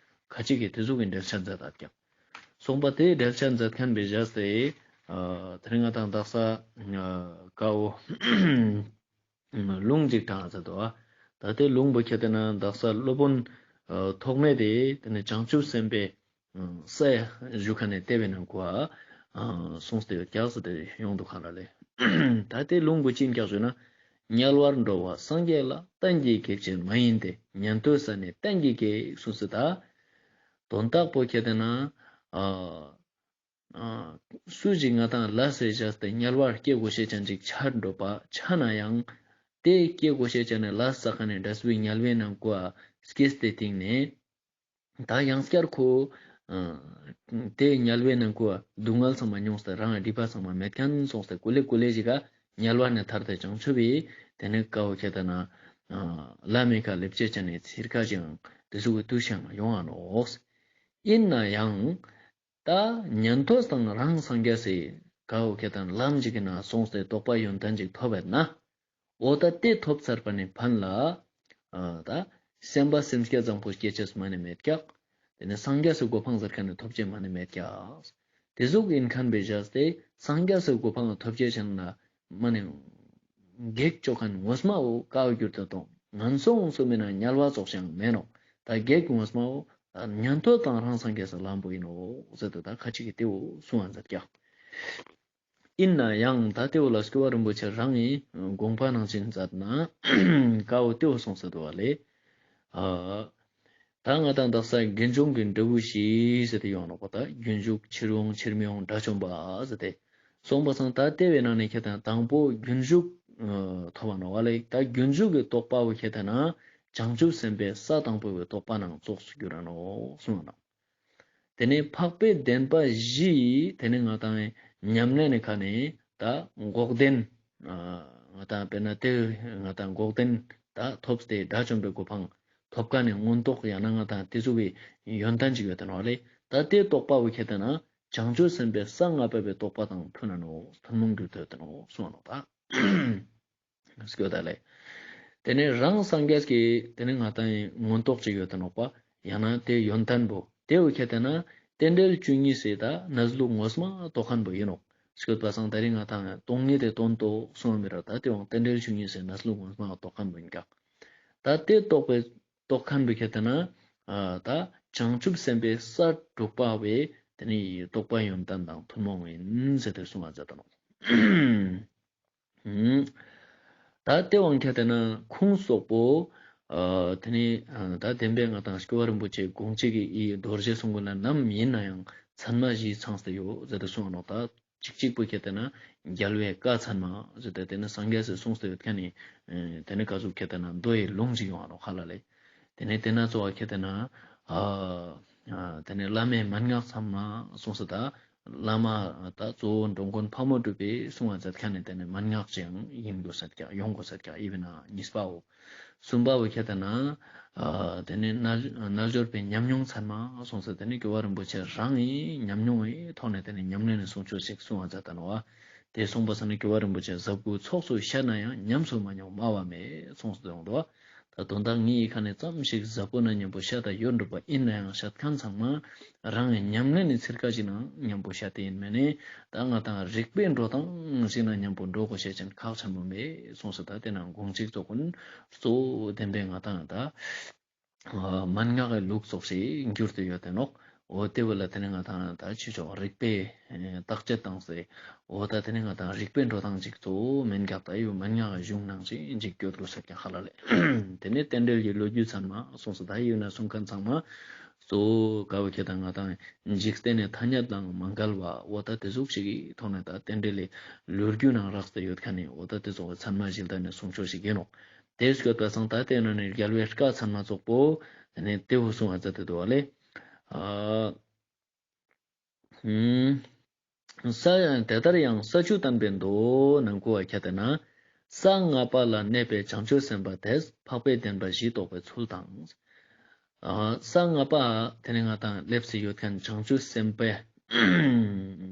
ཁ་ཅིག་གི་དེ་ཟུག་གི་འགྲེལ་བཤད་མཛད་ད་ཀྱག། གསུངས་པ་དེ་འགྲེལ་བཤད་མཛད་མཁན་པའི་བཞག་སྟེ། ཨ་དེ་རིང་ང་དང་དག་ས་ཨ་ཀའོ་ལུང་ཅིག་དྲངས་ཟེར་དོ། ད་དེ་ལུང་བོ་ཁྱེར་ཏེ་ན་དག་ས་སློབ་དཔོན་ཨ་ཐོགས་མེད་དེ་དེ་ནི་བྱང་ཆུབ་སེམས་དཔའི་ཨ་ས་ཡ་བཞུགས་ཁན་ནི་ལྟེ་བའི་ནང་ཁོ་ཨ་གསུངས་ཏེ་ཡོད་ཀྱག་ཟེར་ཏེ་ཡོང་འདུག་ག་ལ་ལེ། ད་དེ་ལུང་བོ་ཅི་ཡིན་ཀྱག་ཞུ་ན། དམྱལ་བར་འགྲོ་བ་སངས་རྒྱས་ལ། གཏན་གྱི་གེགས་ཅན་མ་ཡིན་ཏེ། ཉན་ཐོས་ས་ནི་གཏན་གྱི་གེགས་གསུངས་ཏེ་ད། དོན་དག་པོ་ཁྱེར་ཏེ་ན་ཨ་ཨ་སུ་ཞིག་ང་དང་ལས་ཟེར་བཞག་སྟེ་དམྱལ་བར་སྐྱེ་དགོས་ཤེས་ཅན་ཅིག་ཆ་འགྲོ་པ་ཆ་ན་ཡང་། དེ་སྐྱེ་དགོས་ཤེས་ཅན་ནི་ལས་བསགས་ཁན་ནི་འབྲས་བུའི་དམྱལ་བའི་ནང་ཁོ་ཨ་སྐྱེས་ཏེ་སྟིང་ནེ། ད་ཡང་སྐྱར་ཁོ་ཨ་དེ་དམྱལ་བའི་ནང་ཁོ་ཨ་སྡུག་བསྔལ་ཚང་མ་མྱོང་སྟེ་རང་སྒྲིབ་པ་ཚང་མ་མེད་ཁན་སོང་སྟེ་ཀུ་ལེ་ཀུ་ལེ་ཞིག་ག་དམྱལ་བ་ནེ་ཐར་ཏེ་བྱང་ཆུབ་པའི་དེ་ནི་ཀའོ་ཁྱེར་ཏེ་ན་ཨ་ལམ་མི་ཁ་ལེབ་ཅེས་ཅན་ནི་ཚིར་ཀ་ཞིག་དེ་ཟུག་གི་དུས་ཤིག་ཡོང་ང་ནོག། ཡིན་ན་ཡང་། ད་ཉན་ཐོས་དང་རང་སངས་རྒྱས་སི་ཀའོ་ཁྱེར་ཏེ་ན་ལམ་ཞིག་གི་ནང་སོང་སྟེ་རྟོགས་པ་ཡོན་ཏན་ཅིག་ཐོབ་པ་ན། འོ་ད་དེ་ཐོབ་ཚར་པ་ནི་ཕན་ལ། ཨ་ད་སེམས་པ་སེམས་བསྐྱེད་བཟང་པོ་སྐྱེ་ཅེས་མ་ནི་མེད་ཀྱག། དེ་ནི་སངས་རྒྱས་སི་གོ་འཕང་ཟེར་ཁན་ནི་ཐོབ་ཅེས་མ་ནི་མེད་ཀྱག། དེ་ཟུག་ཡིན་ཁན་པའི་བཞག་སྟེ་སངས་རྒྱས་སི་གོ་འཕང་ཐོབ་ཅེས་ཅན་ལ་མ་ནི་གེགས་ཅོ་ཁན་ངོ་མ་བོ་ཀའོ་གྱུར་ཏེ་ཏོ་ངན་སོང་སུ་མེད་ན་དམྱལ་བ་ཙོགས་ཤིག་མེན་ནོག། ད་གེགས་ངོ་མ་བོ་ཉན་ཐོས་དང་རང་སངས་རྒྱས་སི་ལམ་བོ་ཡིན་ནོག་ཟེར་ཏེ་ད་ཁ་ཅིག་གི་དེ་བོ་གསུང་བ་མཛད་ཀྱག། ཡིན་ན་ཡང་ད་དེ་བོ་ལ་སྐྱོབ་པ་རིན་པོ་ཆེ་རང་ངི་དགོངས་པ་ནང་བཞིན་མཛད་ན་ཀའོ་དེ་བོ་གསུངས་ས་འདུག་པ་ལེ། ཨ་ད་ང་དང་དག་ས་དགེ་སྦྱོང་གི་འབྲས་བུ་བཞི་ཟེར་ཏེ་ཡོང་ནོག་པ། ད་རྒྱུན་ཞུགས་ཕྱིར་འོང་ཕྱིར་མི་འོང་དགྲ་བཅོམ་པ་ཟེར་ཏེ་གསུངས་པ་སང་ད་དེ་བོའི་ནང་ནེ་ཁྱེར་ཏེ་ན་དང་པོ་རྒྱུན་ཞུགས་ཨ་ཐོབ་པ་ནོག་པ་ལེ། ད་རྒྱུན་ཞུགས་ཀྱི་རྟོགས་པ་བོ་ཁྱེར་ཏེ་ན་བྱང་ཆུབ་སེམས་དཔའི་ས་དང་པོ་བོའི་རྟོགས་པ་ནང་ཙོགས་སུ་གྱུར་ར་ནོག་གསུངས་པ་ནོག། དེ་ནེ་འཕགས་པའི་བདེན་པ་བཞི་དེ་ནེ་ང་དང་ཉམས་ལེན་ནི་ཁ་ནེ་ད་འགོག་བདེན་ཨ་ང་དང་དཔེར་ན་དེ་ང་དང་འགོག་བདེན་ད་ཐོབ་སྟེ་དགྲ་བཅོམ་པའི་གོ་འཕང་ཐོབ་ཁན་ནི་མངོན་རྟོགས་ཡང་ན་ང་དང་དེ་ཟུག་གི་ཡོན་ཏན་ཅིག་ཡོད་དེ་ནོག་ལེ། ད་དེ་རྟོགས་པ་བོ་ཁྱེར་ཏེ་ན་བྱང་ཆུབ་སེམས་དཔའི་ས་ལྔ་པ་བོའི་རྟོགས་པ་དང་མཐུན་ན་ནོག། ཐུན་མོང་གྱུར་ཏེ་ཡོད་དེ་ནོག་གསུངས་པ་ནོག་ད། སྐྱོད་ད་ལེ། དེ་ནེ་རང་སངས་རྒྱས་ཀྱི་དེ་ནེ་ང་དང་མངོན་རྟོགས་ཅིག་ཡོད་དེ་ནོག་པ། ཡང་ན་དེ་ཡོན་ཏན་པོ་དེ་བོ་ཁྱེར་ཏེ་ན་རྟེན་འབྲེལ་བཅུ་གཉིས་སི་ད་གནས་ལུགས་ངོ་མ་རྟོགས་ཁན་པོ་ཡིན་ནོག། སྐྱོད་པ་སང་ད་རིང་ང་དང་སྟོང་ཉིད་དེ་དོན་དུ་གསུངས་མི་ར་ད་དེ་བོ་རྟེན་འབྲེལ་བཅུ་གཉིས་སི་གནས་ལུགས་ངོ་མ་རྟོགས་ཁན་པོ་ཡིན་ཀྱག། ད་དེ་རྟོགས་པའི་རྟོགས་ཁན་པོ་ཁྱེར་ཏེ་ན་ཨ་ད་བྱང་ཆུབ་སེམས་དཔའི་ས་དྲུག་པ་བོའི་དེ་ནེ་རྟོགས་པ་ཡོན་ཏན་དང་ཐུན་མོང་ཡིན་ཟེར་ཏེ་གསུངས་པ་མཛད་དེ་ནོག། ད་དེ་བོ་ཁྱེར་ཏེ་ན་ཁུངས་སོགས་པོ་ཨ་དེ་ནེ་ཨ་ད་བདེན་པའི་ང་དང་སྐྱོབ་པ་རིན་པོ་ཆེ་དགོངས་གཅིག་གི་ཨི་རྡོ་རྗེ་གསུང་མགུར་ན་ནམ་ཡིན་ན་ཡང་ཚད་མ་བཞི་ཚང་སྟེ་ཡོད་ཟེར་ཏེ་གསུངས་ནོག། ད་གཅིག་གཅིག་པོ་ཁྱེར་ཏེ་ན་རྒྱལ་བའི་བཀའ་ཚད་མ་ཟེར་ཏེ་དེ་ནེ་སངས་རྒྱས་སི་གསུངས་ཏེ་ཡོད་ཁན་ནི་དེ་ནེ་ཀ་ཟུག་ཁྱེར་ཏེ་ན་མདོ་ཡི་ལུང་ཞིག་ཡོང་ང་ནོག་ཧ་ལ་ལེ། དེ་ནེ་དེ་ན་གཙོ་བོ་ཁྱེར་ཏེ་ན་ཨ་ཨ་དེ་ནེ་བླ་མའི་མན་ངག་ཚད་མ་གསུངས་སོ། ད་བླ་མ་ད་གཙོ་བོ་འགྲོ་མགོན་ཕག་མོ་གྲུ་པའི་གསུང་བ་མཛད་ཁན་ནི་དེ་ནེ་མན་ངག་ཅིག་ཡང་ཡིན་དགོས་ས་ཀྱག། ཡོང་དགོས་ས་ཀྱག། ཨི་བེ་ན་གཉིས་པའོ། གསུམ་པའོ་ཁྱེར་ཏེ་ན་ཨ་དེ་ནེ་རྣལ་རྣལ་འབྱོར་པའི་ཉམས་མྱོང་ཚད་མ་གསུངས་སོ། དེ་ནེ་སྐྱོབ་པ་རིན་པོ་ཆེ་རང་ངི་ཉམས་མྱོང་ངི་ཐོག་ནེ་དེ་ནེ་ཉམས་ལེན་ནི་གསུང་ཆོས་ཤིག་གསུང་བ་མཛད་དེ་ནོག་པ། དེ་གསུངས་པ་སང་ནི་སྐྱོབ་པ་རིན་པོ་ཆེ་ཟབ་དགུའི་ཚོགས་སུ་ཤར་ན་ཡང་ཉམས་སུ་མ་མྱོང་སྨྲ་བ་མེད་གསུངས་སོ་ཡོང་དོ། ད་དོན་དག་ངའི་ཁ་ནེ་ཙམ་ཞིག་ཟབ་པོ་ན་མཉམ་པོ་བཤད་ད་ཡོད་འགྲོ་པ་ཨིན་ན་ཡང་བཤད་ཁན་ཚང་མ་རང་གི་ཉམས་ལེན་ནི་ཚིར་ཁ་ཞིག་ན་མཉམ་པོ་བཤད་དེ་ཨིན་མེད་ནི། ད་ང་དང་རིག་པའི་འགྲོ་སྟངས་ཞིག་ན་མཉམ་པོ་འགྲོ་དགོས་ཤེས་ཅན་ཁག་ཆེན་པོ་མེད་གསུངས་སོ། ད་དེ་ན་དགོངས་གཅིག་ཙོགས་ཀུན་གཙོ་བོ་བདེན་པའི་ང་དང་ད་ཨ་མན་ངག་གི་ལུགས་ཙོགས་ཤིག་འགྱུར་ཏེ་ཡོད་དེ་ནོག། འོ་དེ་བོ་ལ་དེ་ནི་ང་དང་ད་ཕྱི་ཕྱོགས་རིག་པའི་ཨེ་བརྟག་དཔྱད་བཏང་སྟེ། འོ་ད་དེ་ནི་ང་དང་རིག་པའི་འགྲོ་སྟངས་ཅིག་གཙོ་བོ་མན་ངག་ད་ཡོད་མན་ངག་གི་གཞུང་ནང་ཅིག་ཅིག་སྐྱོད་དགོས་ས་ཀྱང་ཧ་ལ་ལེ། དེ་ནི་རྟེན་འབྲེལ་གྱི་ལོ་རྒྱུས་ཚང་མ་གསུངས་སོ། ད་ཡིན་ན་གསུང་ཁན་ཚང་མ་གཙོ་བོ་ཀ་བོ་ཁྱེད་དང་ང་དང་འཇིག་རྟེན་ནི་ཐ་སྙད་དང་མ་འགལ་བ། འོ་ད་དེ་ཟུག་ཞིག་གི་ཐོག་ནས་ད་རྟེན་འབྲེལ་ལི་ལོ་རྒྱུས་ནང་རགས་ཏེ་ཡོད་ཁན་ནི་འོ་ད་དེ་ཚོ་ཚང་མ་ཞིག་ད་ནི་གསུང་ཆོས་ཤིག་ཡིན་ནོག། དེ་སྐྱོད་པ་སང་ད་དེ་ན་ནི་རྒྱལ་བའི་བཀའ་ཚང་མ་ཙོགས་པོ་དེ་ནི་དེ་བོ་གསུང་བ་མཛད་དེ་འདུག་བ་ལེ། ཨ་ཧུམ། ས་ཡང་དེ་ལྟར་ཡང་ས་བཅུ་བསྟན་པའི་མདོ་ནང་ཁོ་བ་ཁྱད་དེ་ན། ས་ལྔ་པ་ལ་གནས་པའི་བྱང་ཆུབ་སེམས་དཔའ་དེས་འཕགས་པའི་བདེན་པ་བཞི་རྟོགས་པའི་ཚུལ་དང་། ཨ་ས་ལྔ་པ་དེ་ནི་ང་དང་སླེབས་སེ་ཡོད་ཁན་བྱང་ཆུབ་སེམས་དཔའི་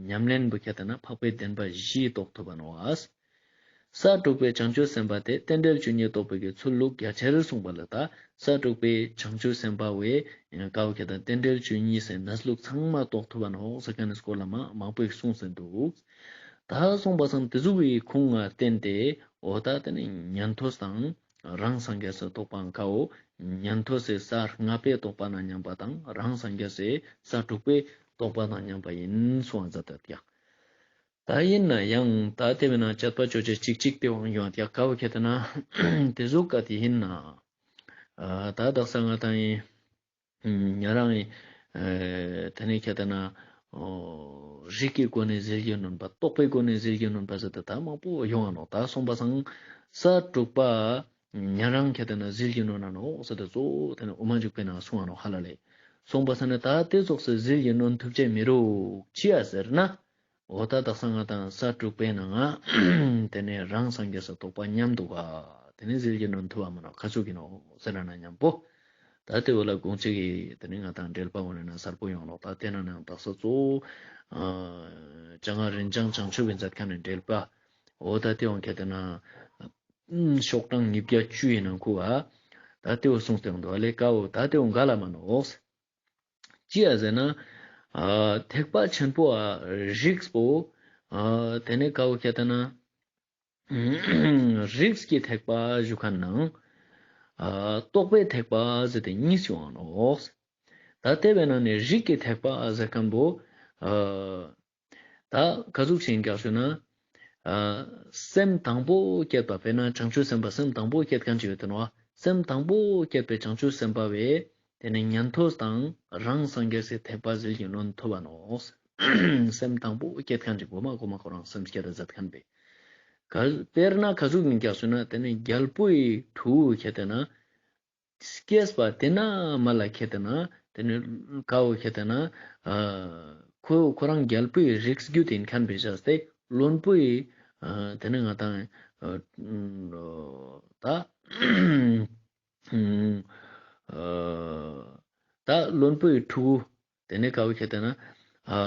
ཉམས་ལེན་པོ་ཁྱད་དེ་ན་འཕགས་པའི་བདེན་པ་བཞི་རྟོགས་ཐུབ་པ་ནོག་ཨ། ས་དྲུག་པའི་བྱང་ཆུབ་སེམས་དཔའ་དེ་རྟེན་འབྲེལ་བཅུ་གཉིས་རྟོགས་པའི་གི་ཚུལ་ལུགས་རྒྱ་ཆེར་གསུངས་པ་ལ། ད་ས་དྲུག་པའི་བྱང་ཆུབ་སེམས་དཔའ་བོའི་ཀ་བོ་ཁྱད་དང་རྟེན་འབྲེལ་བཅུ་གཉིས་སི་གནས་ལུགས་ཚང་མ་རྟོགས་ཐུབ་པ་ནོག་ཟེར་ཁན་ནི་སྐོར་ལ་མ་མང་པོ་ཞིག་གསུངས་སེ་འདུག། ད་གསུངས་པ་སང་དེ་ཟུག་གི་ཁུངས་ལ་བརྟེན་ཏེ་འོ་ད་དེ་ནི་ཉན་ཐོས་དང་རང་སངས་རྒྱས་སི་རྟོགས་པའང་ཀ་བོ་ཉན་ཐོས་སི་ས་ལྔ་པའི་རྟོགས་པ་ན་མཉམ་པ་དང་རང་སངས་རྒྱས་སི་ས་དྲུག་པའི་རྟོགས་པ་ན་མཉམ་པ་ཡིན་གསུངས་པ་མཛད་དེ་ཡོད་ཀྱག། ད་ཡིན་ན་ཡང་ད་དེ་བས་ན་དཔྱད་པ་ཅོ་ཅེས་ཅིག་ཅིག་དེ་བོ་ཡོང་ཡ་ཀ་བོ་ཁྱད་དེ་ན་དེ་ཟུག་ག་དེ་ཡིན་ན། ཨ་ད་དག་ས་ང་དང་ཡིན་ཉ་རང་ཡིན་ཨེ་དེ་ནས་ཁྱད་དེ་ན་ཨོ་རིགས་ཀྱི་སྒོ་ནས་ཟིལ་གྱིས་གནོན་པ། རྟོག་པའི་སྒོ་ནས་ཟིལ་གྱིས་གནོན་པ་ཟེར་ཏེ་ད་མང་པོ་ཡོང་ང་ནོག། ད་གསུངས་པ་སང་ས་དྲུག་པ་ཉ་རང་ཁྱད་དེ་ན་ཟིལ་གྱིས་གནོན་ན་ནོག་ཟེར་ཏེ་གཙོ་བོ་དེ་ནས་དབུ་མ་འཇུག་པའི་ནང་གསུངས་ང་ནོག་ཧ་ལ་ལེ། གསུངས་པ་སང་ནི་ད་དེ་ཙོགས་སི་ཟིལ་གྱིས་གནོན་ཐུབ་ཅེས་མི་རུག་ཅི་ཡ་ཟེར་ན། འོ་ད་དག་ས་ང་དང་ས་དྲུག་པའི་ནང་ང་དེ་ནས་རང་སངས་རྒྱས་སི་རྟོགས་པ་མཉམ་འདུག་ག། དེ་ནས་ཟིལ་གྱིས་གནོན་ཐུབ་བ་མ་ནོག་ཁ་ཚུགས་ཀྱི་ནོག་ཟེར་ན་མཉམ་པོ། ད་དེ་བོ་ལ་དགོངས་གཅིག་གི་དེ་ནས་ང་དང་འགྲེལ་པ་འོ་ན་གསལ་པོ་ཡོང་ནོག། ད་དེ་ན་ནང་དག་ས་གཙོ་བོ་ཨ་ལྕང་རིན་ཆེན་བྱང་ཆུབ་ཀྱི་མཛད་ཁན་ནི་འགྲེལ་པ། འོ་ད་དེ་འོང་ཁྱད་དེ་ན་ཤོག་གྲངས་ཉིས་བརྒྱ་བཅུ་ཡི་ནང་ཁུ་བ་ད་དེ་བོ་གསུངས་ཏེ་འདུག་བ་ལེ། ཀ་བོ་ད་དེ་འོང་ག་ལ་མ་ནོག། ཅི་ཡ་ཟེར་ན། ཨ་ཐེག་པ་ཆེན་པོའ་རིགས་པོ། ཨ་དེ་ནས་ཀ་བོ་ཁྱད་དེ་ན། རིགས་ཀྱི་ཐེག་པ་ཞུ་ཁན་ནང་། ཨ་རྟོག་པའི་ཐེག་པ་ཟེར་ཏེ་གཉིས་ཡོང་ནོག། ད་དེ་བས་ན་ནི་རིགས་ཀྱི་ཐེག་པ་ཟེར་ཁན་བོ། ཨ་ད་ག་ཟུག་ཞིག་ཡིན་ཀྱག་ཞུ་ན། ཨ་སེམས་དང་པོ་བསྐྱེད་པ་དཔེར་ན་བྱང་ཆུབ་སེམས་དཔའ་སེམས་དང་པོ་བསྐྱེད་ཁན་ཅིག་ཡོད་དེ་ནོག། སེམས་དང་པོ་བསྐྱེད་པའི་བྱང་ཆུབ་སེམས་དཔའ་བས་དེ་ནས་ཉན་ཐོས་དང་རང་སངས་རྒྱས་སི་ཐེག་པ་ཟིལ་གྱིས་གནོན་ཐུབ་བ་ནོག། སེམས་དང་པོ་བསྐྱེད་ཁན་ཅིག་གོ་མ་གོ་མ་ཁོ་རང་སེམས་བསྐྱེད་དེ་མཛད་ཁན་བས། ག་དཔེར་ན་ག་ཟུག་ཡིན་ཀྱག་ཞུ་ན་དེ་ནས་རྒྱལ་པོའི་ཕྲུ་གུ་ཁྱད་དེ་ན། སྐྱེས་པ་དེ་ན་མ་ལ་ཁྱད་དེ་ན་དེ་ནི་ཀ་བོ་ཁྱད་དེ་ན་ཨ་ཁོ་ཁོ་རང་རྒྱལ་པོའི་རིགས་རྒྱུད་ཡིན་ཁན་བེ་ཞག་སྟེ་བློན་པོའི་ཨ་དེ་ནི་ང་དང་ཨ་ད་ཨ་ད་བློན་པོའི་ཕྲུ་གུ་དེ་ནི་ཀ་བོ་ཁྱད་དེ་ན་ཨ་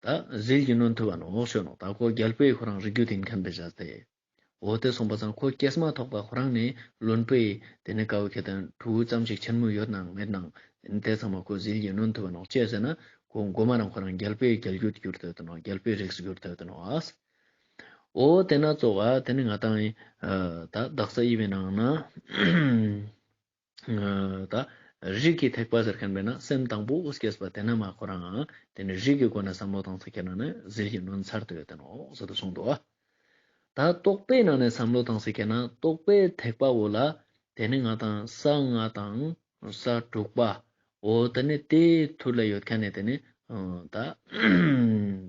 ད་ཟིལ་གྱིས་གནོན་ཐུབ་བ་ནོག་ཞུ་ནོག། ད་ཁོ་རྒྱལ་པོའི་ཁོ་རང་རིགས་རྒྱུད་ཡིན་ཁན་བེ་ཞག་སྟེ། འོ་དེ་གསུངས་པ་སང་ཁོ་སྐྱེས་མ་ཐག་པ་ཁོ་རང་ནི་བློན་པོའི་དེ་ནི་ཀ་བོ་ཁྱད་དེ་ན་ཕྲུ་གུ་ཙམ་ཞིག་ཆེན་མོ་ཡོད་ནང་མེད་ནང་དེ་ཚང་མ་ཁོ་ཟིལ་གྱིས་གནོན་ཐུབ་བ་ནོག། ཅི་ཟེར་ན་ཁོ་མགོ་མ་རང་ཁོ་རང་རྒྱལ་པོའི་རྒྱལ་རྒྱུད་གྱུར་ཏེ་ཡོད་དེ་ནོག། རྒྱལ་པོའི་རིགས་གྱུར་ཏེ་ཡོད་དེ་ནོག། འོ་དེ་ན་ཙོགས་ཨ་དེ་ནི་ང་དང་ཨ་ད་དག་ས་ཡི་བའི་ནང་ན། ད་རིགས་ཀྱི་ཐེག་པ་ཟེར་ཁན་བེ་ན་སེམས་དང་པོ་སྐྱེས་པ་དེ་ན་མ་ཁོ་རང་དེ་ནི་རིགས་ཀྱི་སྒོ་ནས་བསམ་བློ་བཏང་ས་ཁྱད་ན་ནི་ཟིལ་གྱིས་གནོན་ཚར་ཏེ་ཡོད་དེ་ནོག་ཟེར་ཏེ་གསུངས་འདུག། ད་རྟོག་པའི་ནང་ནས་བསམ་བློ་བཏང་ས་ཁྱད་ན་རྟོག་པའི་ཐེག་པ་བོ་ལ་དེ་ནི་ང་དང་ས་ལྔ་དང་ས་དྲུག་པ་འོ་དེ་ནི་དེའི་ཐུར་ལ་ཡོད་ཁན་ནི་དེ་ནི་ཨ་ད་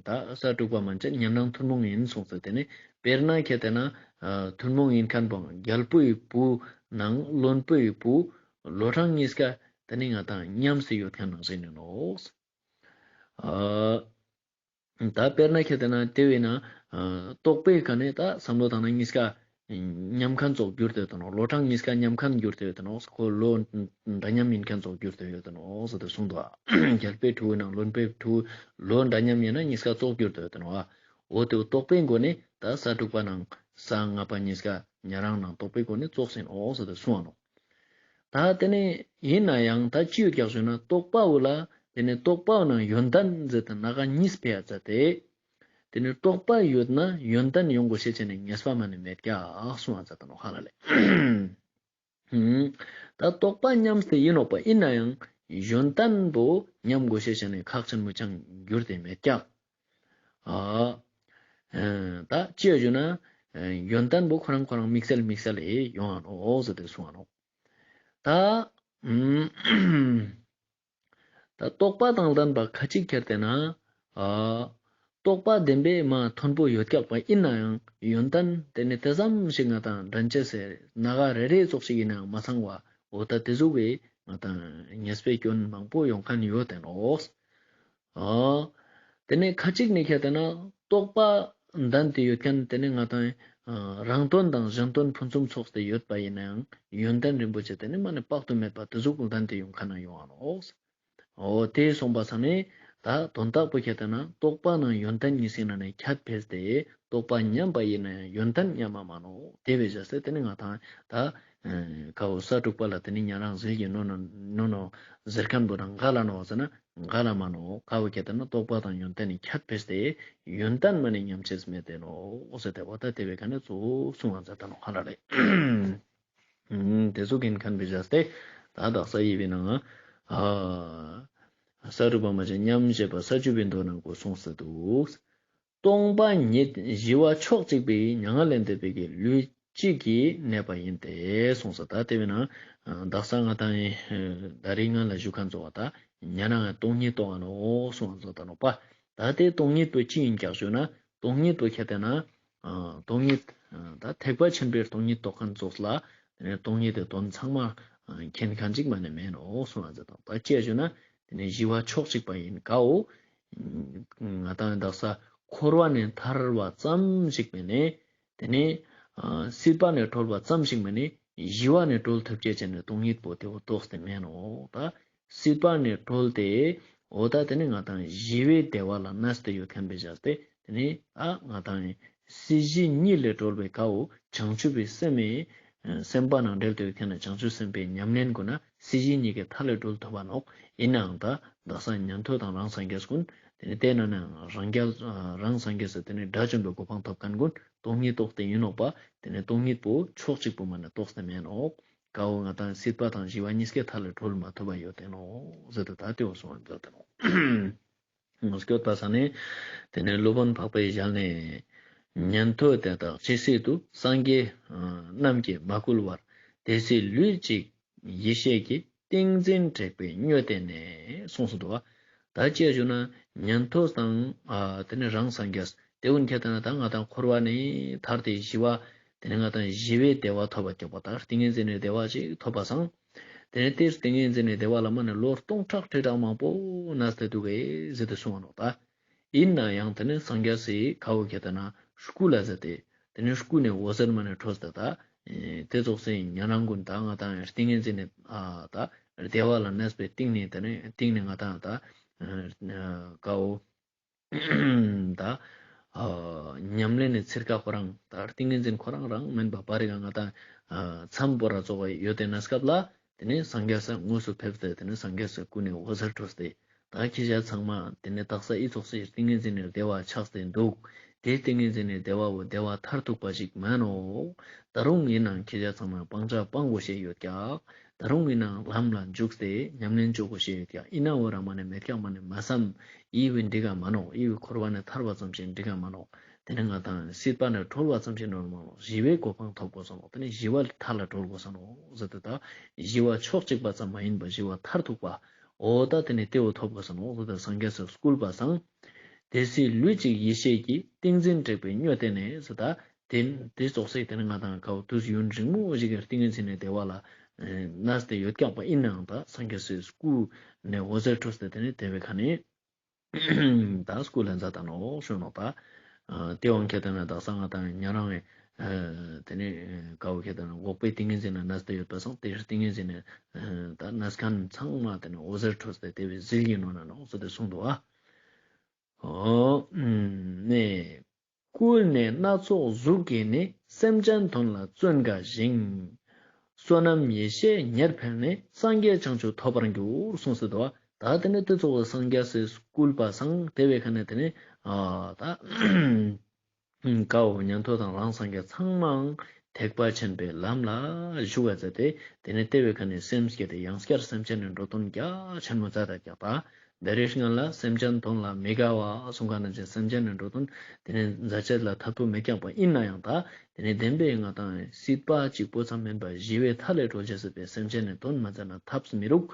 ད་ས་དྲུག་པ་མན་ཆད་ཉན་རང་ཐུན་མོང་ཡིན་གསུངས་ཏེ་དེ་ནི་དཔེར་ན་ཁྱད་དེ་ན་ཨ་ཐུན་མོང་ཡིན་ཁན་བོ་རྒྱལ་པོའི་བུ་ནང་བློན་པོའི་བུ་ལོ་གྲངས་གཉིས་ཀ་དེ་ནི་ང་དང་མཉམ་སེ་ཡོད་ཁན་ནང་ཟིན་ནི་ནོག། ཨ་ད་དཔེར་ན་ཁྱད་དེ་ན་དེ་བས་ན་ཨ་རྟོག་པའི་ཀ་ནས་ད་བསམ་བློ་བཏང་ན་གཉིས་ཀ་མཉམ་ཁན་ཙོགས་གྱུར་ཏེ་ཡོད་དེ་ནོག། ལོ་གྲངས་གཉིས་ཀ་མཉམ་ཁན་གྱུར་ཏེ་ཡོད་དེ་ནོག། ཁོ་ལོ་འདྲ་མཉམ་ཡིན་ཁན་ཙོགས་གྱུར་ཏེ་ཡོད་དེ་ནོག་ཟེར་ཏེ་གསུངས་འདུག། རྒྱལ་པོའི་ཕྲུ་གུ་ནང་བློན་པོའི་ཕྲུ་གུ་ལོ་འདྲ་མཉམ་ཡིན་ན་གཉིས་ཀ་ཙོགས་གྱུར་ཏེ་ཡོད་དེ་ནོག། འོ་དེ་རྟོག་པའི་སྒོ་ནས་ད་ས་དྲུག་པ་ནང་ས་ལྔ་པ་གཉིས་ཀ་ཉན་རང་ནང་རྟོག་པའི་སྒོ་ནས་ཙོགས་ཡིན་ནོག་ཟེར་ཏེ་གསུངས་ནོག། ད་དེ་ནེ་ཡིན་ན་ཡང་ད་ཅི་ཡོད་ཀྱག་ཞུ་ན་རྟོག་པ་བོ་ལ་དེ་ནེ་རྟོག་པ་བོ་ནང་ཡོན་ཏན་ཟེར་ཏེ་ན་ག་གཉིས་ཕེ་ཡ་ཙ་ཏེ། དེ་ནེ་རྟོག་པ་ཡོད་ན་ཡོན་ཏན་ཡོང་དགོས་ཤེས་ཅན་ནི་ངེས་པ་མ་ནེ་མེད་ཀྱག་གསུང་བ་ཙ་ཏེ་ནོ་ཧ་ལ་ལེ། ཧུམ། ད་རྟོག་པ་ཉམས་ཏེ་ཡིན་ནོག་པ་ཡིན་ན་ཡང་ཡོན་ཏན་པོ་ཉམས་དགོས་ཤེས་ཅན་ནི་ཁག་ཆེན་མོ་ཅང་གྱུར་ཏེ་མེད་ཀྱག་ཨ། ཨ། ད་ཅི་ཡ་ཞུ་ན་ཨ་ཡོན་ཏན་པོ་ཁོ་རང་ཁོ་རང་དམིགས་བསལ་དམིགས་བསལ་ལེ་ཡོང་ང་ནོག་ཟེར་ཏེ་གསུང་ང་ནོག་ད་ཨུམ། ད་རྟོག་པ་དང་ལྡན་པ་ཁ་ཅིག་ཁྱེར་ཏེ་ན། ཨ། རྟོག་པ་བདེན་པའི་མ་མཐོན་པོ་ཡོད་ཀྱག་པ་ཡིན་ན་ཡང་ཡོན་ཏན་དེ་ནི་དེ་ཙམ་ཞིག་ང་དང་འདྲན་ཅེས་སེ་ན་ག་རེ་རེ་ཙོགས་ཤིག་ཡིན་ན་ཡང་མ་ཚང་བ་འོ་ད་དེ་ཟུག་གི་ང་དང་ངེས་པའི་སྐྱོན་མང་པོ་ཡོང་མཁན་ཡོད་དེ་ནོག་ཨ། དེ་ནས་ཁ་ཅིག་ནི་ཁྱེར་ཏེ་ན་རྟོག་པ་ལྡན་ཏེ་ཡོད་མཁན་དེ་ནི་ང་དང་ཨ་རང་དོན་དང་གཞན་དོན་ཕུན་སུམ་ཚོགས་ཏེ་ཡོད་པ་ཡིན་ན་ཡང་ཡོན་ཏན་རིན་པོ་ཆེ་དེ་ནི་མ་ནེ་དཔག་ཏུ་མེད་པ་དེ་ཟུག་ལྡན་ཏེ་ཡོང་མཁན་ཡོང་ང་ནོག་འོ་དེ་སོང་པ་ས་ནི་ད་དོན་དག་པོ་ཁྱེར་ཏེ་ན་རྟོག་པ་ནང་ཡོན་ཏན་གཉིས་སི་ནང་ནས་ཁྱད་འཕེལ་ཏེ་རྟོག་པ་ཉམས་པ་ཡིན་ན་ཡང་ཡོན་ཏན་ཉམས་མ་མ་ནོག་དེ་བས་བྱས་ཏེ་དེ་ནི་ང་དང་ད་ཨ་ཀ་བོ་ས་དྲུག་པ་ལ་དེ་ནི་ཉན་རང་ཟིལ་གྱིས་གནོན་ནོ་གནོན་ནོ་ཟེར་མཁན་པོ་དང་འགལ་ལ་ནོག་ཟེར་ན། ག་ལ་མ་ནོག་ཀ་བོ་ཁྱེར་ཏེ་ན་རྟོག་པ་དང་ཡོན་ཏན་ནི་ཁྱད་འཕེལ་ཏེ་ཡོན་ཏན་མ་ནེ་ཉམས་ཅེས་མེད་དེ་ནོག་འོ་ཟེར་ཏེ་འོ་ད་དེ་བས་ཁ་ནེ་ཙོགས་གསུང་བ་མཛད་ད་ནོག་ཧ་ལ་ལེ། ཨུམ། དེ་ཙོགས་ཡིན་མཁན་བས་བྱས་ཏེ་ད་དག་ས་ཡི་བའི་ནང་ཨ་ས་རུ་པ་མ་བྱས་ཉམས་བཞེས་པ་ས་བཅུ་པའི་མདོ་ནང་གོ་གསུངས་སེ་འདུག་སྟོང་པ་ཉིད་ཞི་བ་ཕྱོགས་གཅིག་པའི་མྱ་ངན་ལས་འདས་པའི་གི་ལུས་གཅིག་གིས་གནས་པ་ཡིན་ཏེ་གསུངས་སོ། ད་དེ་བས་ན་དག་ས་ང་དང་ད་རིང་ང་ལ་ཞུ་མཁན་ཚོ་བ་ད་ཉན་རང་སྟོང་ཉིད་རྟོགས་ཨ་ནོག་གསུངས་ཨ་ཚོ་ད་ནོག་པ། ད་དེ་སྟོང་ཉིད་པོ་ཅི་ཡིན་ཀྱག་ཞུ་ན་སྟོང་ཉིད་པོ་ཁྱེར་ཏེ་ན་སྟོང་ཉིད་ད་ཐེག་པ་ཆེན་པོའི་སྟོང་ཉིད་རྟོགས་མཁན་ཚོ་ལ་དེ་ནས་སྟོང་ཉིད་དེ་དོན་ཚང་མ་མཁྱེན་མཁན་ཅིག་མ་ནེ་མེད་ནོག་གསུངས་ཨ་ཚོ་ད་ནོག་པ། ཅི་ཡ་ཞུ་ན་དེ་ནས་ཞི་བ་ཕྱོགས་གཅིག་པ་ཡིན་ཀའོ། ང་དང་དག་ས་འཁོར་བ་ནས་ཐར་བ་ཙམ་ཞིག་མ་ནེ། དེ་ནས་ཨ་སྲིད་པ་ནས་གྲོལ་བ་ཙམ་ཞིག་མ་ནེ་ཞི་བ་ནས་གྲོལ་ཐུབ་ཅེས་ཅན་ནི་སྟོང་ཉིད་པོ་དེ་བོ་རྟོགས་ཏེ་མེད་ནོག་ད་སྲིད་པ་ནས་གྲོལ་ཏེ་འོ་ད་དེ་ནས་ང་དང་ཞི་བའི་བདེ་བ་ལ་གནས་ཏེ་ཡོད་མཁན་བས་བྱས་ཏེ་དེ་ནས་ཨ་ང་དང་སྲིད་ཞི་གཉིས་ལས་གྲོལ་བའི་ཀའོ་བྱང་ཆུབ་པའི་སེམས་སེམས་པ་ནང་འབྲེལ་ཏེ་ཡོད་མཁན་ནི་བྱང་ཆུབ་སེམས་དཔའི་ཉམས་ལེན་ཀུན་ན་སྲིད་ཞི་གཉིས་ཀའི་མཐའ་ལས་གྲོལ་ཐུབ་པ་ནོག་ཡིན་ནའང་ད་དག་ས་ཉན་ཐོས་དང་རང་སངས་རྒྱས་ཀུན་དེ་ནི་དེ་ན་ནའང་རང་རྒྱལ་རང་སངས་རྒྱས་སུ་དེ་ནི་དགྲ་བཅོམ་པའི་གོ་འཕང་ཐོབ་མཁན་ཀུན་སྟོང་ཉིད་རྟོགས་ཏེ་ཡིན་ནོག་པ། དེ་ནི་སྟོང་ཉིད་པོ་ཕྱོགས་གཅིག་པོ་མ་ནེ་རྟོགས་ཏེ་མེད་ནོག་ཀ་བོ་ང་དང་སྲིད་པ་དང་ཞི་བ་གཉིས་ཀའི་མཐའ་ལས་གྲོལ་མ་ཐུབ་པ་ཡོད་དེ་ནོག་ཟེར་ཏེ་ད་དེ་བོ་གསུངས་པ་མཛད་དེ་ནོག་སྐྱོད་པ་ས་ནས་དེ་ནས་སློབ་དཔོན་འཕགས་པའི་ཞལ་ནས། ཉན་ཐོས་དེ་དག་ཇི་སྲིད་དུ། སངས་རྒྱས་རྣམས་ཀྱིས་མ་བསྐུལ་བར། དེ་སྲིད་ལུས་གཅིག་ཡེ་ཤེས་ཀྱི། ཏིང་འཛིན་དྲེགས་པས་མྱོས་ཏེ་ནི། གསུངས་སོ་འདུག་པ། ད་ཅི་ཞུ་ན་ཉན་ཐོས་དང་ཨ་དེ་ནས་རང་སངས་རྒྱས་དེ་ཀུན་ཁྱེར་ཏེ་ན་ད་ང་དང་འཁོར་བ་ནས་ཐར་ཏེ་ཞི་བ་དེ་ནས་ང་དང་ཞི་བའི་བདེ་བ་ཐོབ་པ་ཀྱག་པ་ད་ཏིང་ངེ་འཛིན་ནི་བདེ་བ་ཅིག་ཐོབ་པ་སང་། དེ་ནས་དེར་ཏིང་ངེ་འཛིན་ནི་བདེ་བ་ལ་མ་ནེ་ལོ་སྟོང་ཕྲག་ཁྲི་ཕྲག་མང་པོ་གནས་ཏེ་འདུག་གེ་ཟེར་ཏེ་གསུངས་པ་ནོག་ད། ཡིན་ན་ཡང་དེ་ནས་སངས་རྒྱས་སི་ཁ་བོ་ཁྱེར་ཏེ་ན་སྐུ་ལ་ཟེར་ཏེ་དེ་ནས་སྐུ་ནས་འོད་ཟེར་མ་ནེ་འཕྲོས་ཏེ་ད་དེ་ཙོགས་སེ་ཉན་རང་ཀུན་ད་ང་དང་ཏིང་ངེ་འཛིན་ནི་ཨ་ད་བདེ་བ་ལ་གནས་པའི་སྟེང་ནས་དེ་ནས་སྟེང་ནས་ང་དང་ད་ཨ་ཀ་བོ་ད་ཨ་ཉམས་ལེན་ནི་ཚིར་ཀ་ཁོ་རང་ད་ཏིང་ངེ་འཛིན་ཁོ་རང་རང་མེན་པ་པར་རི་ག་ང་དང་ཨ་མཚམས་བོར་ར་ཙོགས་ཡོད་དེ་ན་སྐབས་ལ་དེ་ནས་སངས་རྒྱས་ས་དངོས་སུ་ཕེབས་ཏེ་དེ་ནས་སངས་རྒྱས་སི་སྐུ་ནས་འོད་ཟེར་འཕྲོས་ཏེ་ད་ཁྱེད་ཅག་ཚང་མ་དེ་ནས་དག་ས་ཨི་ཙོགས་སེ་ཏིང་ངེ་འཛིན་ནི་བདེ་བ་ཆགས་ཏེ་འདུག་དེ་ཏིང་ངེ་འཛིན་ནི་བདེ་བ་བོ་བདེ་བ་མཐར་ཐུག་པ་ཞིག་མན་ནོག་ད་རུང་ཡིན་ནའང་ཁྱེད་ཅག་ཚང་མ་སྤང་བྱ་སྤང་དགོས་ཤེས་ཡོད་ཀྱག་ད་རུང་ཡིན་ནའང་ལམ་ལ་འཇུག་སྟེ་ཉམས་ལེན་ཅོ་དགོས་ཤེས་ཡོད་ཀྱག་ཡིན་ནའང་འོ་ར་མ་ནེ་མེད་ཀྱག་མ་ནེ་མ་བསམ། ཨི་བོ་འགྲིག་ག་མ་ནོག་ཨི་བོ་འཁོར་བ་ནས་ཐར་བ་ཙམ་ཞིག་འགྲིག་ག་མ་ནོག་དེ་ནས་ང་དང་སྲིད་པ་ནས་གྲོལ་བ་ཙམ་ཞིག་འགྲིག་ག་མ་ནོག་ཞི་བའི་གོ་འཕང་ཐོབ་དགོས་ས་ནོག་དེ་ནས་ཞི་བ་མཐའ་ལ་གྲོལ་དགོས་ས་ནོག་ཟེར་ཏེ་ད་ཞི་བ་ཕྱོགས་གཅིག་པ་ཙམ་མ་ཡིན་པ་ཞི་བ་མཐར་ཐུག་པ། འོ་ད་དེ་ནས་དེ་བོ་ཐོབ་དགོས་ས་ནོག་ཟེར་ཏེ་སངས་རྒྱས་སི་སྐུ་ལ་བབས་པ་སང་། དེ་སྲིད་ལུས་གཅིག་ཡེ་ཤེས་ཀྱི། ཏིང་འཛིན་དྲེགས་པས་མྱོས་ཏེ་ནི་ཟེར་ད། དེ་དེ་ཙོགས་སེ་དེ་ནས་ང་དང་ཀ་བོ་དུས་ཡུན་རིང་མོ་ཞིག་གི་ཏིང་ངེ་འཛིན་ནི་བདེ་བ་ལ་གནས་ཏེ་ཡོད་ཀྱག་པ་ཡིན་ནའང་ད་སངས་རྒྱས་སི་སྐུ་ནས་འོད་ཟེར་འཕྲོས་ཏེ་དེ་ནས་དེ་བོའི་ཁ་ནས་ད་སྐུ་ལ་མཛད་ད་ནོག་ཞུ་ནོག་པ། དེ་འོང་ཁྱེར་ཏེ་ན་དག་ས་ང་དང་ཉན་རང་ངི་དེ་ནས་ཀ་བོ་ཁྱེར་ཏེ་ན་འགོག་པའི་ཏིང་ངེ་འཛིན་ན་གནས་ཏེ་ཡོད་པ་སང་དེ་ཏིང་ངེ་འཛིན་ནི་ད་གནས་མཁན་ཚང་མ་དེ་ནས་འོད་ཟེར་འཕྲོས་ཏེ་དེ་བོའི་ཟིལ་གྱིས་གནོན་ན་ནོག་ཟེར་ཏེ་གསུངས་འདུག་པ། ཨོ། ནས། བསྐུལ་ནས་སྣ་ཚོགས་གཟུགས་ཀྱིས་ནི། སེམས་ཅན་དོན་ལ་བརྩོན་དགའ་ཞིང་། བསོད་ནམས་ཡེ་ཤེས་ཉེར་འཕེལ་ནས། སངས་རྒྱས་བྱང་ཆུབ་ཐོབ་པར་འགྱུར། གསུངས་སེ་འདུག་པ། ད་དེ་ནས་དེ་ཙོགས་སི་སངས་རྒྱས་སི་སྐུལ་པ་སང་དེ་བའི་ཁ་ནས་དེ་ནས་ཨ་ད་ཀའོ་ཉན་ཐོས་དང་རང་སངས་རྒྱས་ཚང་མའང་ཐེག་པ་ཆེན་པོའི་ལམ་ལ་ཞུགས་པ་མཛད་དེ། དེ་ནས་དེ་བའི་ཁ་ནས་སེམས་བསྐྱེད་དེ་ཡང་སྐྱར་སེམས་ཅན་ནི་འགྲོ་དོན་རྒྱ་ཆེན་མོ་མཛད་དེ་ཀྱག་པ། དེ་རིང་སྔ་ལ་སེམས་ཅན་དོན་ལ་མི་དགའ་བ་གསུངས་ཁན་ནི་སེམས་ཅན་ནི་འགྲོ་དོན་དེ་ནས་མཛད་ཅེས་ལ་ཐབས་པོ་མེད་ཀྱག་པ། ཡིན་ན་ཡང་ད་དེ་ནས་བདེན་པའི་ང་དང་སྲིད་པ་གཅིག་པོ་ཙམ་མིན་པ་ཞི་བའི་མཐའ་ལས་གྲོལ་ཅེས་སི་སེམས་ཅན་ནི་དོན་མ་མཛད་ན་ཐབས་མི་རུག།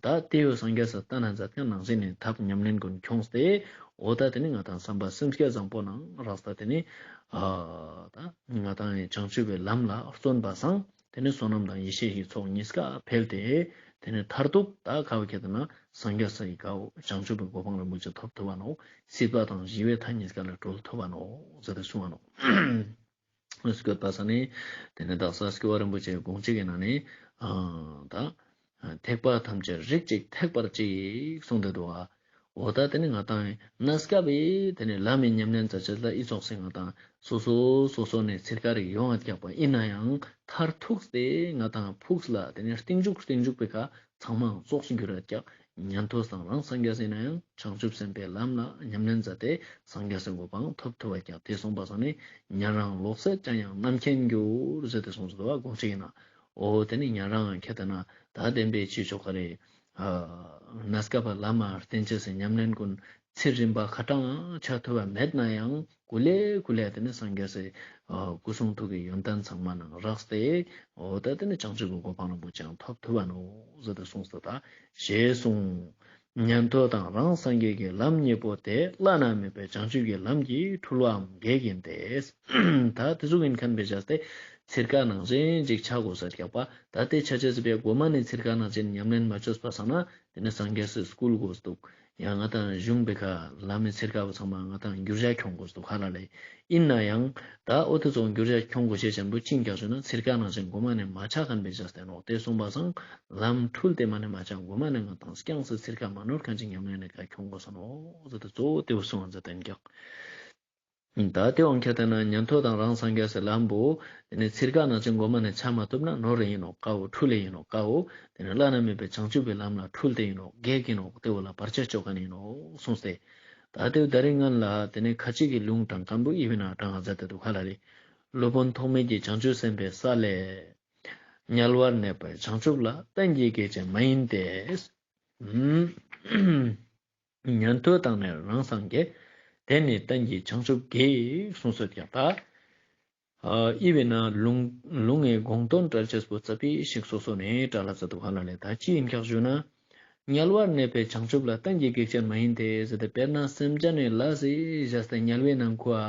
ད་དེ་བོ་སངས་རྒྱས་སི་ལྟ་ན་མཛད་ཁན་ནང་བཞིན་ནི་ཐབས་ཉམས་ལེན་ཀུན་ཁྱོངས་ཏེ། འོ་ད་དེ་ནི་ང་དང་བསམ་པ་སེམས་བསྐྱེད་བཟང་པོ་ནང་རགས་ད་དེ་ནི་ཨ་ད་ང་དང་བྱང་ཆུབ་པའི་ལམ་ལ་བརྩོན་པ་སང་དེ་ནི་བསོད་ནམས་དང་ཡེ་ཤེས་ཀྱི་ཚོགས་གཉིས་ཀ་འཕེལ་ཏེ། དེ་ནི་མཐར་ཐུག་ད་ཁ་བ་ཁྱེར་ཏེ་ན་སངས་རྒྱས་སི་ཀའོ་བྱང་ཆུབ་པའི་གོ་འཕང་རིན་པོ་ཆེ་ཐོབ་ཐུབ་བ་ནོག། སྲིད་པ་དང་ཞི་བའི་མཐའ་གཉིས་ཀ་ལས་གྲོལ་ཐུབ་བ་ནོག་ཟེར་ཏེ་གསུངས་བ་ནོག། སྐྱོད་པ་ས་ནི་དེ་ནི་དག་ས་སྐྱོད་པ་རིན་པོ་ཆེའི་དགོངས་གཅིག་གི་ནང་ནས་ཨ་ད་ཐེག་པ་ཐམས་ཅད་རིགས་གཅིག་ཐེག་པར་གཅིག་གསུངས་ཏེ་འདུག་པ། འོ་ད་དེ་ནི་ང་དང་གནས་སྐབས་པའི་དེ་ནི་ལམ་མི་ཉམས་ལེན་མཛད་ཅེས་ལ་ཨི་ཙོགས་སེ་ང་དང་སོ་སོ་སོ་སོ་ནས་ཚིར་ཀ་རིག་ཡོང་བ་རྒྱག་པ་ཡིན་ན་ཡང་མཐར་ཐུག་སྟེ་ང་དང་ཕུགས་ལ་དེ་ནི་རྟིང་འཇུག་རྟིང་འཇུག་པའི་ཁ་ཚང་མ་རྫོགས་སུ་འགྱུར་བ་རྒྱག། ཉན་ཐོས་དང་རང་སངས་རྒྱས་ཡིན་ན་ཡང་བྱང་ཆུབ་སེམས་དཔའི་ལམ་ལ་ཉམས་ལེན་མཛད་དེ་སངས་རྒྱས་སི་གོ་འཕང་ཐོབ་ཐུབ་པ་ཀྱང་དེ་གསུངས་པ་སང་ནི་ཉན་རང་ལོག་སྲེད་ཅན་ཡང་རྣམ་མཁྱེན་འགྱུར་ཟེར་ཏེ་གསུངས་སོ་དགོངས་གཅིག་ཡིན་ན། འོ་དེ་ནི་ཉན་རང་ཁྱེར་ཏེ་ན་ད་བདེན་པའི་ཆོས་ཕྱོགས་ཀ་རེ་གནས་སྐབས་པ་ལམ་མ་བརྟེན་ཅེས་སི་ཉམས་ལེན་ཀུན་ཚེ་རིམ་པ་ཁ་གྲངས་ཆ་ཐུབ་པ་མེད་ན་ཡང་ཀུ་ལེ་ཀུ་ལེ་དེ་ནི་སངས་རྒྱས་སི་སྐུ་གསུང་ཐུགས་ཀྱི་ཡོན་ཏན་ཚང་མ་ནང་རགས་ཏེ་འོ་ད་དེ་ནི་བྱང་ཆུབ་ཀྱི་གོ་འཕང་རིན་པོ་ཆེ་ཡང་ཐོབ་ཐུབ་བ་ནོག་ཟེར་ཏེ་གསུངས་སོ་ད། ཞེས་གསུངས། ཉན་ཐོས་དང་རང་སངས་རྒྱས་ཀྱི་ལམ་གཉིས་པོ་དེ་བླ་ན་མེད་པའི་བྱང་ཆུབ་ཀྱི་ལམ་གྱི་འཁྲུལ་བའམ་གེགས་ཡིན་ཏེ། ད་དེ་ཟུག་ཡིན་ཁན་བེ་བྱས་ཏེ་ཚིར་ཀ་ནང་བཞིན་ཅིག་ཆ་དགོས་ཟེར་རྒྱག་པ། ད་དེ་ཆ་ཅེས་སི་བེ་གོ་མ་ནི་ཚིར་ཀ་ནང་བཞིན་ཉམས་ལེན་མ་བཅོས་པ་སང་ན་དེ་ནི་སངས་རྒྱས་སི་སྐུལ་དགོས་འདུག། ཡང་ང་དང་གཞུང་པེ་ཁ་ལམ་མི་ཚིར་ཀ་བོ་ཚང་མ་ང་དང་འགྱུར་བྱ་ཁྱོང་དགོས་འདུག་ཁ་ལ་ལེ། ཡིན་ན་ཡང་ད་འོ་དེ་ཚོ་འགྱུར་བྱ་ཁྱོང་དགོས་ཤེས་ཆེན་པོ་ཅི་ཡིན་ཀྱག་ཞུ་ན་ཚིར་ཀ་ནང་བཞིན་གོ་མ་ནི་མ་ཆ་ཁན་བེ་བྱས་ཏེ་ནོག། དེ་གསུངས་པ་སང་ལམ་འཁྲུལ་ཏེ་མ་ནི་མ་ཆ་གོ་མ་ནི་ང་དང་རྐྱང་སེ་ཚིར་ཀ་མ་ནོར་ཁན་ཅིག་ཉམས་ལེན་ནི་ཀ་ཁྱོང་དགོས་ས་ནོག་ཟེར་ཏེ་གཙོ་བོ་དེ་བོ་གསུངས་པ་མཛད་དེ་ཡིན་ཀྱག། ད་དེ་དབང་ཁྱེར་ཏེ་ན་ཉན་ཐོས་དང་རང་སངས་རྒྱས་སི་ལམ་པོ་དེ་ནི་ཚིར་ཀ་ནང་བཞིན་གོ་མ་ནི་ཆ་མ་ཐུབ་ན་ནོར་རེ་ཡིན་ནོག་ཀ་བོ། འཁྲུལ་ལེ་ཡིན་ནོག་ཀ་བོ། དེ་ནི་བླ་ན་མེད་པའི་བྱང་ཆུབ་པའི་ལམ་ལ་འཁྲུལ་ཏེ་ཡིན་ནོག། གེགས་ཡིན་ནོག། དེ་བོ་ལ་བར་ཆད་ཅོ་ཁན་ཡིན་ནོག་གསུངས་ཏེ། ད་དེ་བོ་ད་རིང་ང་ལ་དེ་ནི་ཁ་ཅིག་གི་ལུང་དྲངས་ཁན་བོ་ཨི་བེ་ན་དྲངས་མཛད་དེ་འདུག་ཁ་ལ་ལེ། སློབ་དཔོན་ཐོགས་མེད་ཀྱིས་བྱང་ཆུབ་སེམས་དཔའི་ས་ལས། དམྱལ་བར་གནས་པའི་བྱང་ཆུབ་ལ། གཏན་གྱི་གེགས་ཅན་མ་ཡིན་ཏེ། ཉན་ཐོས་དང་ནི་རང་སངས་རྒྱས། དེ་ནི་གཏན་གྱི་བྱང་ཆུབ་གེགས། གསུངས་སོ་ཀྱག་ད། ཨ་ཨི་བེ་ན་ལུང་ལུང་ངི་དགོངས་དོན་བཀྲལ་ཅེས་པོ་ཙ་པིག་ཞིག་སོ་སོ་ནས་བཀྲལ་ལ་མཛད་འདུག་ཁ་ལ་ལེ། ད་ཅི་ཡིན་ཀྱག་ཞུ་ན། དམྱལ་བར་གནས་པའི་བྱང་ཆུབ་ལ། གཏན་གྱི་གེགས་ཅན་མ་ཡིན་ཏེ་ཟེར་ཏེ། དཔེར་ན་སེམས་ཅན་ནི་ལས་སི་བཞག་སྟེ་དམྱལ་བའི་ནང་ཁོ་ཨ་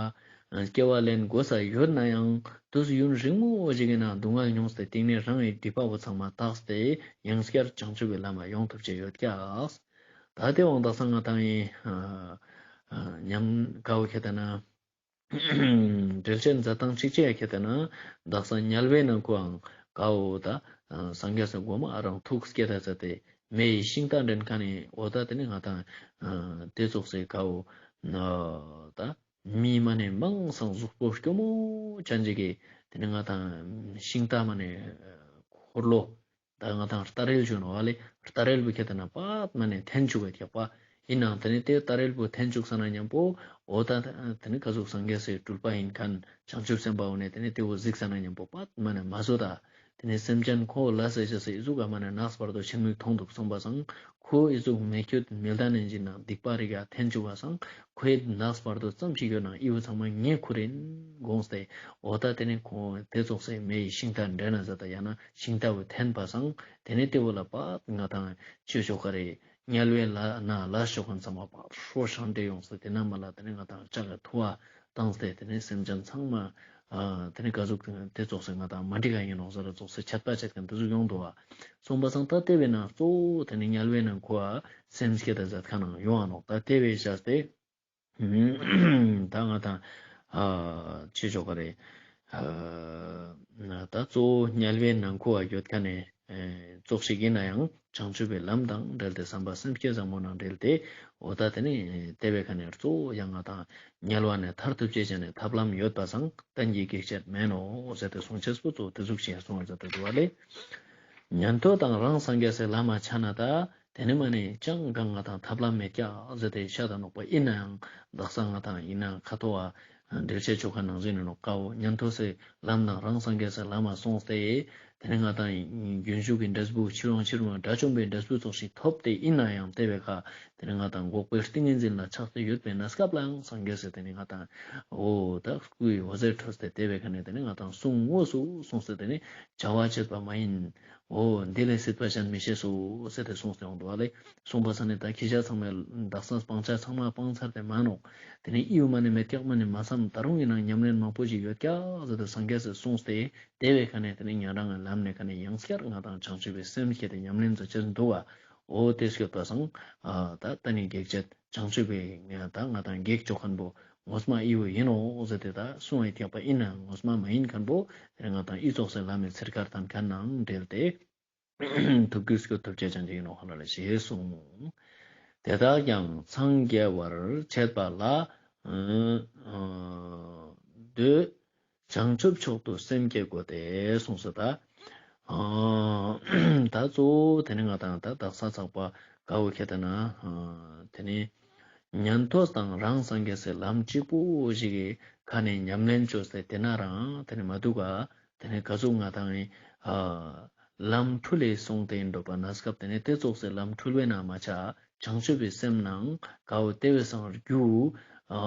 སྐྱེ་བ་ལེན་དགོས་ས་ཡོད་ན་ཡང་དུས་ཡུན་རིང་མོ་ཞིག་གི་ནང་སྡུག་བསྔལ་མྱོང་སྟེ་སྟིང་ནེ་རང་གི་སྒྲིབ་པ་བོ་ཚང་མ་དག་སྟེ་ཡང་སྐྱར་བྱང་ཆུབ་ཀྱི་ལམ་མ་ཡོང་ཐུབ་ཅེས་ཡོད་ཀྱག། ད་དེ་དབང་དག་ས་ང་དང་ཡིན་ཨ་ཨ་ཉམས་དགའ་བོ་ཁྱེར་ཏེ་ན། འགྲེལ་བཤད་མཛད་སྟངས་གཅིག་ཅིག་ཡ་ཁྱེར་ཏེ་ན་དག་ས་དམྱལ་བའི་ནང་ཁོའང་དགའ་བོ་ད་སངས་རྒྱས་སི་གོ་མ་རང་ཐུགས་བསྐྱེད་ད་མཛད་དེ་མེ་ཡི་ཤིང་རྟ་འདྲེན་ཁན་ནི་འོ་ད་དེ་ནི་ང་དང་དེ་ཙོགས་སེ་དགའ་བོ་ད་མི་མ་ནི་མང་སང་གཟུགས་པོ་སྐྱོ་མོ་ཅན་ཅིག་གི་དེ་ནི་ང་དང་ཤིང་རྟ་མ་ནི་འཁོར་ལོ། ད་ང་དང་རྟ་རེལ་ཞུ་ནོག་ཨ་ལེ། རྟ་རེལ་བོ་ཁྱེར་ཏེ་ན་པད་མ་ནེ་འཐེན་བཅུག་ག་ཀྱག་པ། ཡིན་ནའང་དེ་ནི་དེ་རྟ་རེལ་བོ་འཐེན་བཅུག་ས་ན་མཉམ་པོ་འོ་ད་དེ་ནི་ག་ཟུག་སངས་རྒྱས་སི་སྤྲུལ་པ་ཡིན་ཁན་བྱང་ཆུབ་སེམས་དཔའ་བོ་ནི་དེ་ནི་དེ་བོ་གཟིགས་ས་ན་མཉམ་པོ་པད་མ་ནེ་མ་བཟོད་ད། དེ་ནི་སེམས་ཅན་ཁོ་ལ་སེ་ཅེས་སི་ཨི་ཟུག་ག་མ་ནེ་ནགས་བར་དོ་ཆེན་མོ་མཐོང་འདུག་གསུངས་པ་སང་ཁོ་ཨི་ཟུག་མེ་ཁྱོད་མེ་ལྟ་ནེ་འཇིག་ན་སྡིག་པ་རིག་ག་འཐེན་བཅུག་པ་སང་ཁོའི་ནགས་བར་དོ་ཙམ་ཞིག་ཡོད་ན་ཨི་བོ་ཚང་མ་ངའི་ཁུར་ཡིན་དགོངས་ཏེ་འོ་ད་དེ་ནི་ཁོ་དེ་ཙོགས་སེ་མེ་ཡི་ཤིང་རྟ་འདྲེན་ན་མཛད་ད་ཡང་ན་ཤིང་རྟ་བོ་འཐེན་པ་སང་དེ་ནི་དེ་བོ་ལ་པད་ང་དང་ཆོས་ཕྱོགས་ཀ་རེ་དམྱལ་བའི་ལ་ན་ལ་ཤོག་ཁན་ཚང་མ་པད་ཧྲོ་ཤང་འདྲེ་ཡོངས་ཏེ་དེ་ན་མ་ལ་དེ་ནི་ང་དང་ལྕགས་ཀྱི་ཐུ་བ་བཏང་སྟེ་དེ་ནི་སེམས་ཅན་ཚང་མ་ཨ་དེ་ནི་ག་ཟུག་དེ་ཙོགས་སེ་ང་དང་མ་འགྲིག་ག་ཡིན་ནོག་ཟེར་ར་ཙོགས་སེ་ཆད་པ་ཆད་ཁན་དེ་ཟུག་ཡོང་འདུག་པ། གསུངས་པ་སང་ད་དེ་བས་ན་གཙོ་བོ་དེ་ནི་དམྱལ་བའི་ནང་ཁོ་ཨ་སེམས་བསྐྱེད་ད་མཛད་ཁན་ནང་ཡོང་ང་ནོག། ད་དེ་བས་བྱས་ཏེ་ད་ང་དང་ཨ་ཆོས་ཕྱོགས་ཀ་རེ་ཨ་ད་གཙོ་བོ་དམྱལ་བའི་ནང་ཁོ་ཨ་ཡོད་ཁན་ནི་ཨེ་ ཙོགས་ཤིག་ཡིན་ན་ཡང་བྱང་ཆུབ་པའི་ལམ་དང་འབྲེལ་ཏེ་བསམ་པ་སེམས་བསྐྱེད་བཟང་པོ་ནང་འབྲེལ་ཏེ་འོ་ད་དེ་ནི་དེ་བའི་ཁ་ནས་གཙོ་བོ་ཡང་ང་དང་དམྱལ་བ་ནས་ཐར་ཐུབ་ཅེས་ཅན་ནི་ཐབས་ལམ་ཡོད་པ་སང་གཏན་གྱི་གེགས་བྱེད་མེན་ནོ་ཟེར་ཏེ་གསུང་ཅེས་པོ་གཙོ་བོ་དེ་ཟུག་ཅིག་གསུང་བ་ཟེར་ཏེ་འདུག་པ་ལེ། ཉན་ཐོས་དང་རང་སངས་རྒྱས་སི་ལམ་མ་ཆ་ན་ད་དེ་ནི་མ་ནི་ཅང་གང་ང་དང་ཐབས་ལམ་མེད་ཀྱག་ཟེར་ཏེ་ཤད་ད་ནོག་པ་ཡིན་ན་ཡང་དག་ས་ང་དང་ཡིན་ན་ཁ་ཐོག་བ་འགྲེལ་བཤད་ཆོ་ག་ནང་བཞིན་ནོག་ཀ་བོ་ཉན་ཐོས་སི་ལམ་དང་རང་སངས་རྒྱས་སི་ལམ་མ་སོང་སྟེ་དེ་ནི་ང་དང་རྒྱུན་ཞུགས་ཀྱི་འབྲས་བུ་ཕྱིར་འོང་ཕྱིར་འོང་དགྲ་བཅོམ་པའི་འབྲས་བུ་ཙོགས་ཤིག་ཐོབ་སྟེ་ཡིན་ན་ཡང་དེ་བའི་ཁ་དེ་ནི་ང་དང་འགོག་པའི་ཏིང་ངེ་འཛིན་ལ་ཆགས་ཏེ་ཡོད་པའི་གནས་སྐབས་ལའང་སངས་རྒྱས་སི་དེ་ནི་ང་དང་འོ་ད་སྐུའི་འོད་ཟེར་འཕྲོས་ཏེ་དེ་བའི་ཁ་ནས་དེ་ནི་ང་དང་གསུང་དངོས་སུ་གསུངས་ཏེ་དེ་ནི་བྱ་བ་བྱེད་པ་མ་ཡིན། འོ་འདི་ལས་སྲིད་པ་གཞན་མི་ཤེས་སོ་ཟེར་ཏེ་གསུངས་ཏེ་ཡོང་འདུག་པ་ལེ། གསུངས་པ་ས་ནི་ད་ཁྱེད་ཅག་ཚང་མས་དག་ས་སྤང་བྱ་ཚང་མ་སྤང་ཚར་ཏེ་མ་ནོག་དེ་ནི་ཨི་བོ་མ་ནི་མེད་ཀྱག་མ་ནི་མ་བསམ་ད་རུང་ཡིན་ནའང་ཉམས་ལེན་མང་པོ་ཞིག་ཡོད་ཀྱག་ཟེར་ཏེ་སངས་རྒྱས་སི་གསུངས་ཏེ་དེ་བའི་ཁ་ནས་དེ་ནི་ཉན་རང་གི་ལམ་ནས་ཁ་ནས་ཡང་སྐྱར་ང་དང་བྱང་ཆུབ་པའི་སེམས་བསྐྱེད་དེ་ཉམས་ལེན་མཛད་ཅེས་འདུག་པ། འོ་དེ་སྐྱོད་པ་སང་ཨ་ད་ད་ནི་གེགས་བྱེད་བྱང་ཆུབ་པའི་ང་ད་ང་དང་གེགས་ཆོ་མཁན་པོ་ངོ་མ་ཨི་བོ་ཡིན་ནོ་ཟེར་ཏེ་ད་གསུང་བའི་ཐེག་པ་ཡིན་ན་ངོ་མ་མ་ཡིན་མཁན་པོ་དེ་ང་དང་ཨི་ཙོགས་སི་ལམ་མི་ཚེར་ཁར་ཐན་མཁན་ནང་འབྲེལ་ཏེ་ཐུབ་རྒྱུ་སྐྱོད་ཐུབ་ཅེས་ཅན་ཅིག་ཡིན་ནོ་ཧ་ན་ལ་ཞེས་གསུངས། དེ་དག་ཀྱང་འཚང་རྒྱ་བར་བྱེད་པ་ལ་འདོད་བྱང་ཆུབ་མཆོག་ཏུ་སེམས་བསྐྱེད་དགོས་ཏེ་གསུངས་སོ། ད་ཨ་ད་གཙོ་བོ་དེ་ནི་ང་དང་ད་དག་ས་ཚགས་པ་ག་བོ་ཁྱེད་ད་ན་དེ་ནི་ཉན་ཐོས་དང་རང་སངས་རྒྱས་སི་ལམ་གཅིག་པུ་ཞིག་གི་ཁ་ནས་ཉམས་ལེན་བཅོས་ཏེ་དེ་ན་རང་དེ་ནི་མ་འདུག་ག་དེ་ནི་ག་ཟུག་ང་དང་ཨ་ལམ་འཁྲུལ་ལས་སོང་སྟེ་འགྲོ་བ་གནས་སྐབས་དེ་ནི་དེ་ཙོགས་སི་ལམ་འཁྲུལ་བའི་ནང་མ་ཆ་བྱང་ཆུབ་པའི་སེམས་ནང་ག་བོ་དེ་བའི་སང་རྒྱུ་ཨ་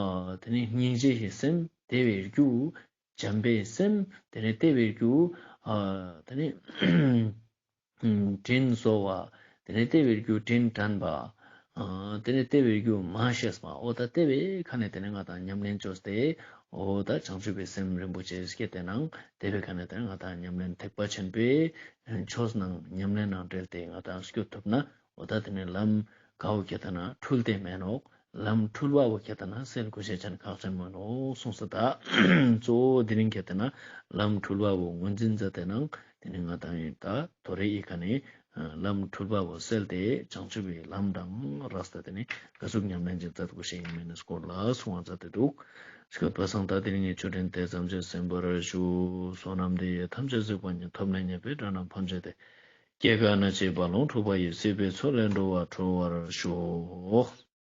དེ་ནི་སྙིང་རྗེ་ཡི་སེམས་དེ་བའི་རྒྱུ་བྱམས་པའི་སེམས་དེ་ནི་དེ་བའི་རྒྱུ་ཨ་དེ་ནི་དྲིན་གཟོ་བ། དེ་ནི་དེ་བའི་རྒྱུ་དྲིན་དྲན་པ། ཨ་དེ་ནི་དེ་བའི་རྒྱུ་མ་ཤེས་པ། འོ་ད་དེ་བའི་ཁ་ནས་དེ་ནི་ང་དང་ཉམས་ལེན་བཅོས་ཏེ་འོ་ད་བྱང་ཆུབ་པའི་སེམས་རིན་པོ་ཆེ་སྐྱེད་དེ་ནང་དེ་བའི་ཁ་ནས་དེ་ནི་ང་དང་ཉམས་ལེན་ཐེག་པ་ཆེན་པོའི་ཆོས་ནང་ཉམས་ལེན་ནང་འབྲེལ་ཏེ་ང་དང་སྐྱོད་ཐུབ་ན་འོ་ད་དེ་ནི་ལམ་ག་བོ་ཁྱེད་ད་ན་འཁྲུལ་ཏེ་མེན་ནོག་ལམ་འཁྲུལ་བ་བོ་ཁྱེད་ད་ན་སེལ་དགོས་ཤེས་ཅན་ཁག་ཅན་མོ་ནོ་གསུངས་སོ། ད་གཙོ་བོ་དེ་རིང་ཁྱེད་ད་ན་ལམ་འཁྲུལ་བ་བོ་ངོས་འཛིན་མཛད་དེ་ནང་དེ་ནི་ང་དང་ཡིན་ད་ཐོ་རེ་ཡི་ཁ་ནས་ལམ་འཁྲུལ་བ་བོ་སེལ་ཏེ་བྱང་ཆུབ་པའི་ལམ་དང་རགས་ཏེ་དེ་ནི་ག་ཟུག་ཉམས་ལེན་ཅིག་མཛད་དགོས་ཤེས་ཡིན་མིན་ནི་སྐོར་ལ་གསུང་བ་མཛད་དེ་འདུག་སྐྱོད་པ་སང་ད་དེ་རིང་ངི་ཆོས་འབྲེལ་དེ་ཙམ་གྱིས་ཟིན་པར་ཞུ། བསོད་ནམས་འདི་ཡིས་ཐམས་ཅད་གཟིགས་པ་ཉིད། ཐོབ་ནས་ཉེས་པའི་དགྲ་རྣམས་ཕམ་བྱས་ཏེ། སྐྱེ་རྒ་ན་འཆིའི་རྦ་ཀློང་འཁྲུགས་པ་ཡི། སྲིད་པའི་མཚོ་ལས་འགྲོ་བ་སྒྲོལ་བར་ཤོག